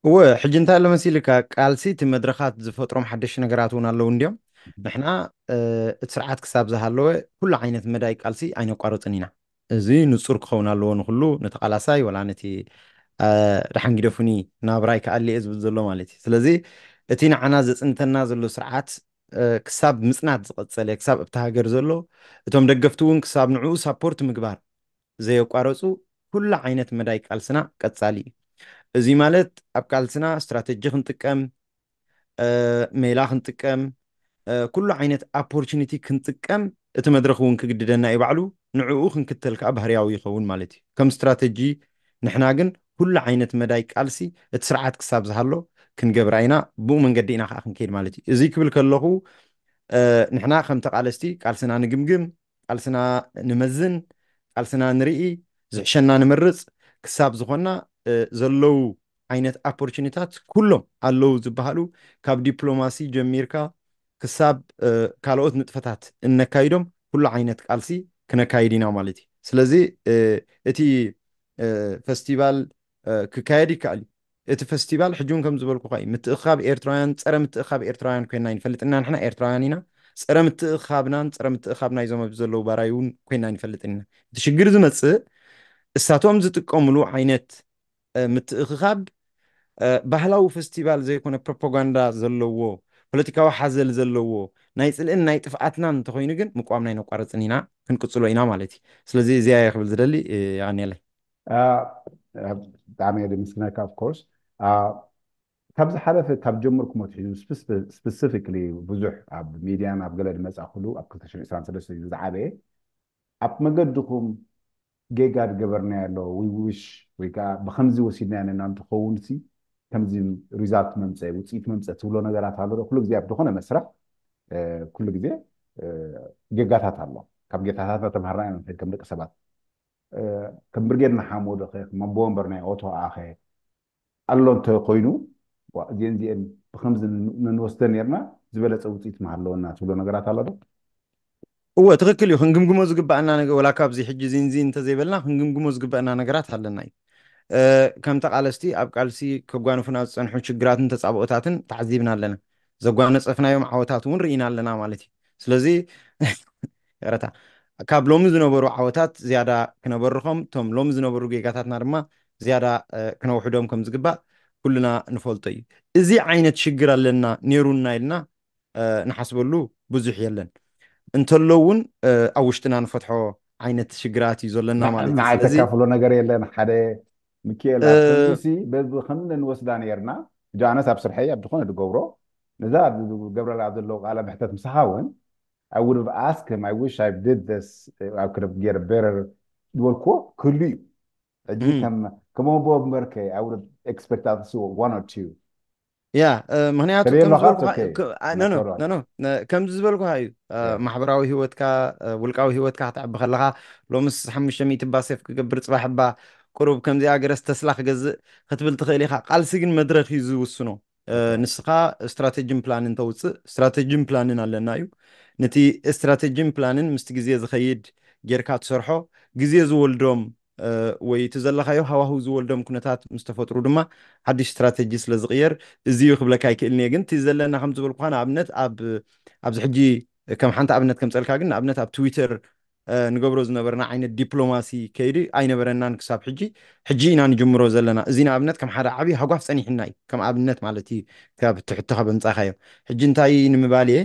እወ ሕጂ እንታይ ኣሎ መሲልካ ቃልሲ እቲ መድረኻት ዝፈጥሮም ሓደሽ ነገራት እውን ኣለዉ እንዲዮም። ንሕና እ፣ እቲ ስርዓት ክሳብ ዝሃለወ ኩሉ ዓይነት መዳይ ቃልሲ ኣይነቋርፅን ኢና። እዚ ንፁር ክኸውን ኣለዎ ንኩሉ ነቲ ቃላሳይ ወላ ነቲ እ፣ ደሓን ግደፉኒ ናብራይ ክኣሊ እየ ዝብል ዘሎ ማለት እዩ። ስለዚ እቲ ንዓና ዘፅንተና ዘሎ ስርዓት እ፣ ክሳብ ምፅናት ዝቐፀለ ክሳብ ኣብቲ ሃገር ዘሎ እቶም ደገፍቲ እውን ክሳብ ንዕኡ ሳፖርት ምግባር ዘየቋረፁ ኩሉ ዓይነት መዳይ ቃልስና ቀፃሊ እዩ። እዚ ማለት ኣብ ቃልስና ስትራተጂ ክንጥቀም እ፣ ሜላ ክንጥቀም እ፣ ኩሉ ዓይነት ኣፖርቹኒቲ ክንጥቀም እቲ መድረኽ እውን ክግድደና እዩ ባዕሉ። ንዕኡ ክንክተል ከዓ ባህርያዊ ይኸውን ማለት እዩ። ከም ስትራተጂ ንሕና ግን ኩሉ ዓይነት መዳይ ቃልሲ እቲ ስርዓት ክሳብ ዝሃሎ ክንገብራ ኢና። ብኡ መንገዲ ኢና ከዓ ክንከይድ ማለት እዩ። እዚ ክብል ከለኹ እ፣ ንሕና ከም ተቃለስቲ ቃልስና ንግምግም፣ ቃልስና ንመዝን፣ ቃልስና ንርኢ፣ ዝሕሸና ንመርፅ ክሳብ ዝኾና እ፣ ዘለዉ ዓይነት ኣፖርቹኒታት ኩሎም ኣለዉ ዝበሃሉ ካብ ዲፕሎማሲ ጀሚርካ ክሳብ እ፣ ካልኦት ንጥፈታት እነካይዶም ኩሉ ዓይነት ቃልሲ ክነካይድ ኢና ማለት እዩ። ስለዚ እቲ ፈስቲቫል ክካየድ ይከኣል እዩ። እቲ ፈስቲቫል ሕጂ እውን ከም ዝበልኩኻ እዩ፣ ምትእኻብ ኤርትራውያን፣ ፀረ ምትእኻብ ኤርትራውያን ኮይና ይንፈልጥና። ንሕና ኤርትራውያን ኢና። ፀረ ምትእኻብናን ፀረ ምትእኻብ ናይዞም ኣብዚ ዘለዉ ባራይ እውን ኮይና ይንፈልጥና። እቲ ሽግር ዝመፅእ እሳቶም ዝጥቀምሉ ዓይነት ምትእኽኻብ ባህላዊ ፈስቲቫል ዘይኮነ፣ ፕሮፓጋንዳ ዘለዎ፣ ፖለቲካዊ ሓዘል ዘለዎ፣ ናይ ፅልእን ናይ ጥፍኣትናን እንተኮይኑ ግን ምቋምና ኣይነቋርፅን ኢና፣ ክንቅፅሎ ኢና ማለት እዩ። ስለዚ እዚኣ እየ ክብል ዝደሊ። የቐንየለይ። ብጣዕሚ እየ ደምስግነካ። Of course ካብ ዝሓለፈ ካብ ጀመርኩሞ ኣትሒዙ specifically ብዙሕ ኣብ ሚድያን ኣብ ገለ ዝመፃእኩሉ ኣብ ክልተ ሽሕን ዕስራን ሰለስተ እዩ ዝዓበየ። ኣብ መገድኹም ጌጋ ዝገበርናዮ ኣሎ፣ we wish ወይ ከዓ ብከምዚ ወሲድናዮ ነና እንትኸውን ሲ ከምዚ ሪዛልት መምፀ ውፅኢት መምፀ ትብሎ ነገራት ኣሎ ዶ? ኩሉ ግዜ ኣብ ዝኾነ መስርሕ ኩሉ ግዜ ጌጋታት ኣሎ። ካብ ጌታታትና ተምሃርና ኢና ንኸይድ ከም ደቂ ሰባት። ከም ብርጌድ ንሓመዱ ኸ፣ ከም ኣቦ ወንበር ናይ ኦቶኣ ኸ ኣሎ እንተ ኮይኑ፣ እዚአን እዚአን ብከምዚ ንወስደ ነርና ዝበለፀ ውፅኢት ምሃለወና ትብሎ ነገራት ኣሎ ዶ? እወ፣ ትኽክል እዩ። ክንግምግሞ ዝግባኣና ነገር፣ ወላ ካብዚ ሕጂ ዚንዚ እንተዘይበልና ክንግምግሞ ዝግባኣና ነገራት ኣለና እዩ። ከም ተቓለስቲ ኣብ ቃልሲ ከጓንፉና ዝፀንሑ ሽግራትን ተፃብኦታትን ተዓዚብና ኣለና። ዘጓነፀፍናዮም ዓወታት እውን ርኢና ኣለና ማለት እዩ። ስለዚ ይቕረታ፣ ካብ ሎሚ ዝነበሩ ዓወታት ዝያዳ ክነበርኾም፣ እቶም ሎሚ ዝነበሩ ጌጋታትና ድማ ዝያዳ ክነውሕዶም ከም ዝግባእ ኩልና ንፈልጦ እዩ። እዚ ዓይነት ሽግር ኣለና ነይሩና ኢልና ንሓስበሉ ብዙሕ የለን። እንተሎ እውን ኣብ ውሽጥና ንፈትሖ ዓይነት ሽግራት እዩ ዘለና ማለት እዩ። ንዓይ ተካፍሎ ነገር የለን። ሓደ ሚካኤል ሲ በዚ ከምነ ንወስዳ ነርና። ጃነስ ኣብ ስርሐይ ኣብ ዝኾነ ዝገብሮ ነዛ ገብረላ ኣብ ዘለዎ ቃለ መሕተት ምሳኻ እውን I would have asked him, I wish I did this, I could have get a better ዝበልኩዎ ክህሉ እዩ። ሕጂ ከም ከም ኣቦ ወንበርከ I would have expected one or two ያ ምክንያቱ ከምዚ ዝበልኩካ እዩ። ማሕበራዊ ህይወትካ፣ ውልቃዊ ህይወትካ ክተዕቢ ከለካ፣ ሎምስ ሓሙሽተ ሚእቲ ባሴፍ ክገብር፣ ፅባሕ እባ ቁሩብ ከምዚኣ ገረስ ተስላ ክገዝእ ክትብል ትኽእል ኢካ። ቃልሲ ግን መድረክ እዩ ዝውስኖ። ንስኻ ስትራቴጂን ፕላንን ተውፅእ፣ ስትራቴጂን ፕላንን ኣለና እዩ። ነቲ ስትራቴጂን ፕላንን ምስቲ ግዜ ዝኸይድ ጌርካ ትሰርሖ፣ ግዜ ዝወልዶም ወይ እቲ ዘለኻዮ ሃዋህው ዝወልዶም ኩነታት ምስ ተፈጥሩ ድማ ሓድሽ ስትራተጂ ስለ ዝቕየር፣ እዚ እዩ ክብለካ ኣይክእልን እየ። ግን እቲ ዘለና ከም ዝበልኩኻ፣ ንኣብነት ኣብ ኣብዚ ሕጂ ከም ሓንቲ ኣብነት ከምፀልካ፣ ግን ንኣብነት ኣብ ትዊተር ንገብሮ ዝነበርና ዓይነት ዲፕሎማሲ ከይዲ ኣይነበረናን ክሳብ ሕጂ። ሕጂ ኢና ንጅምሮ ዘለና። እዚ ንኣብነት ከም ሓደ ዓብዪ ሃጓፍ ፀኒሕና እዩ፣ ከም ኣብነት ማለት እዩ፣ ካብ ትሕቶ ካብ ኣምፃእካዮ። ሕጂ እንታይ ንምባል እየ፣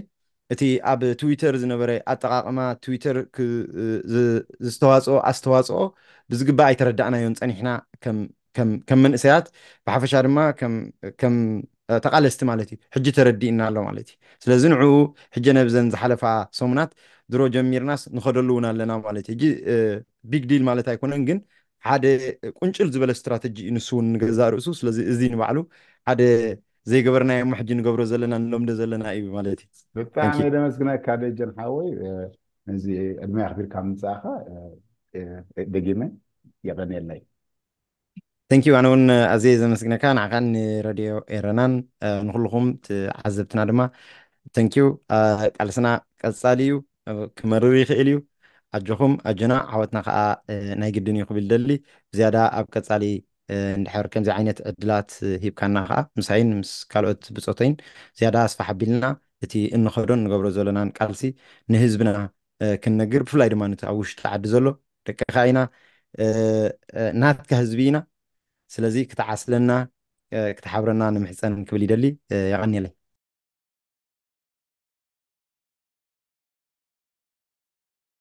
እቲ ኣብ ትዊተር ዝነበረ ኣጠቓቕማ፣ ትዊተር ዝተዋፅኦ ኣስተዋፅኦ ብዝግባእ ኣይተረዳእናዮን ፀኒሕና፣ ከም መንእሰያት ብሓፈሻ ድማ ከም ተቓለስቲ ማለት እዩ። ሕጂ ተረዲእና ኣሎ ማለት እዩ። ስለዚ ንዕኡ ሕጂ ነብዘን ዝሓለፋ ሰሙናት ድሮ ጀሚርናስ ንኸደሉ እውን ኣለና ማለት እዩ። ሕጂ ቢግ ዲል ማለት ኣይኮነን፣ ግን ሓደ ቁንጭል ዝበለ ስትራተጂ እዩ ንሱ እውን ንገዛእ ርእሱ። ስለዚ እዚ ንባዕሉ ሓደ ዘይገበርናዮ እሞ ሕጂ ንገብሮ ዘለና፣ ንለምዶ ዘለና እዩ ማለት እዩ። ብጣዕሚ ደመስግነካ ደጀን ሓወይ፣ እዚ ዕድመ ኣኽቢርካ ምምፃእኻ ደጊመ የቐንየለይ። ተንኪዩ። ኣነ እውን ኣዝየ ዘመስግነካ፣ ንዓኻን ንረድዮ ኤረናን ንኩልኹም ትዓዘብትና ድማ ተንኪዩ። ቃልስና ቀጻሊ እዩ፣ ክመርር ይኽእል እዩ። ኣጆኹም ኣጆና፣ ዓወትና ከዓ ናይ ግድን እዩ ክብል ደሊ። ብዝያዳ ኣብ ቀጻሊ እንድሕር ከምዚ ዓይነት ዕድላት ሂብካና ከዓ ምሳይን ምስ ካልኦት ብፆተይን ዝያዳ ኣስፋሕ ኣቢልና እቲ እንኸዶን ንገብሮ ዘሎናን ቃልሲ ንህዝብና ክንነግር፣ ብፍላይ ድማ ነቲ ኣብ ውሽጢ ዓዲ ዘሎ ደቅኻ ኢና፣ ናትካ ህዝቢ ኢና። ስለዚ ክትዓስለና፣ ክትሓብረና ንምሕፀን ክብል ይደሊ። የቐንየለይ።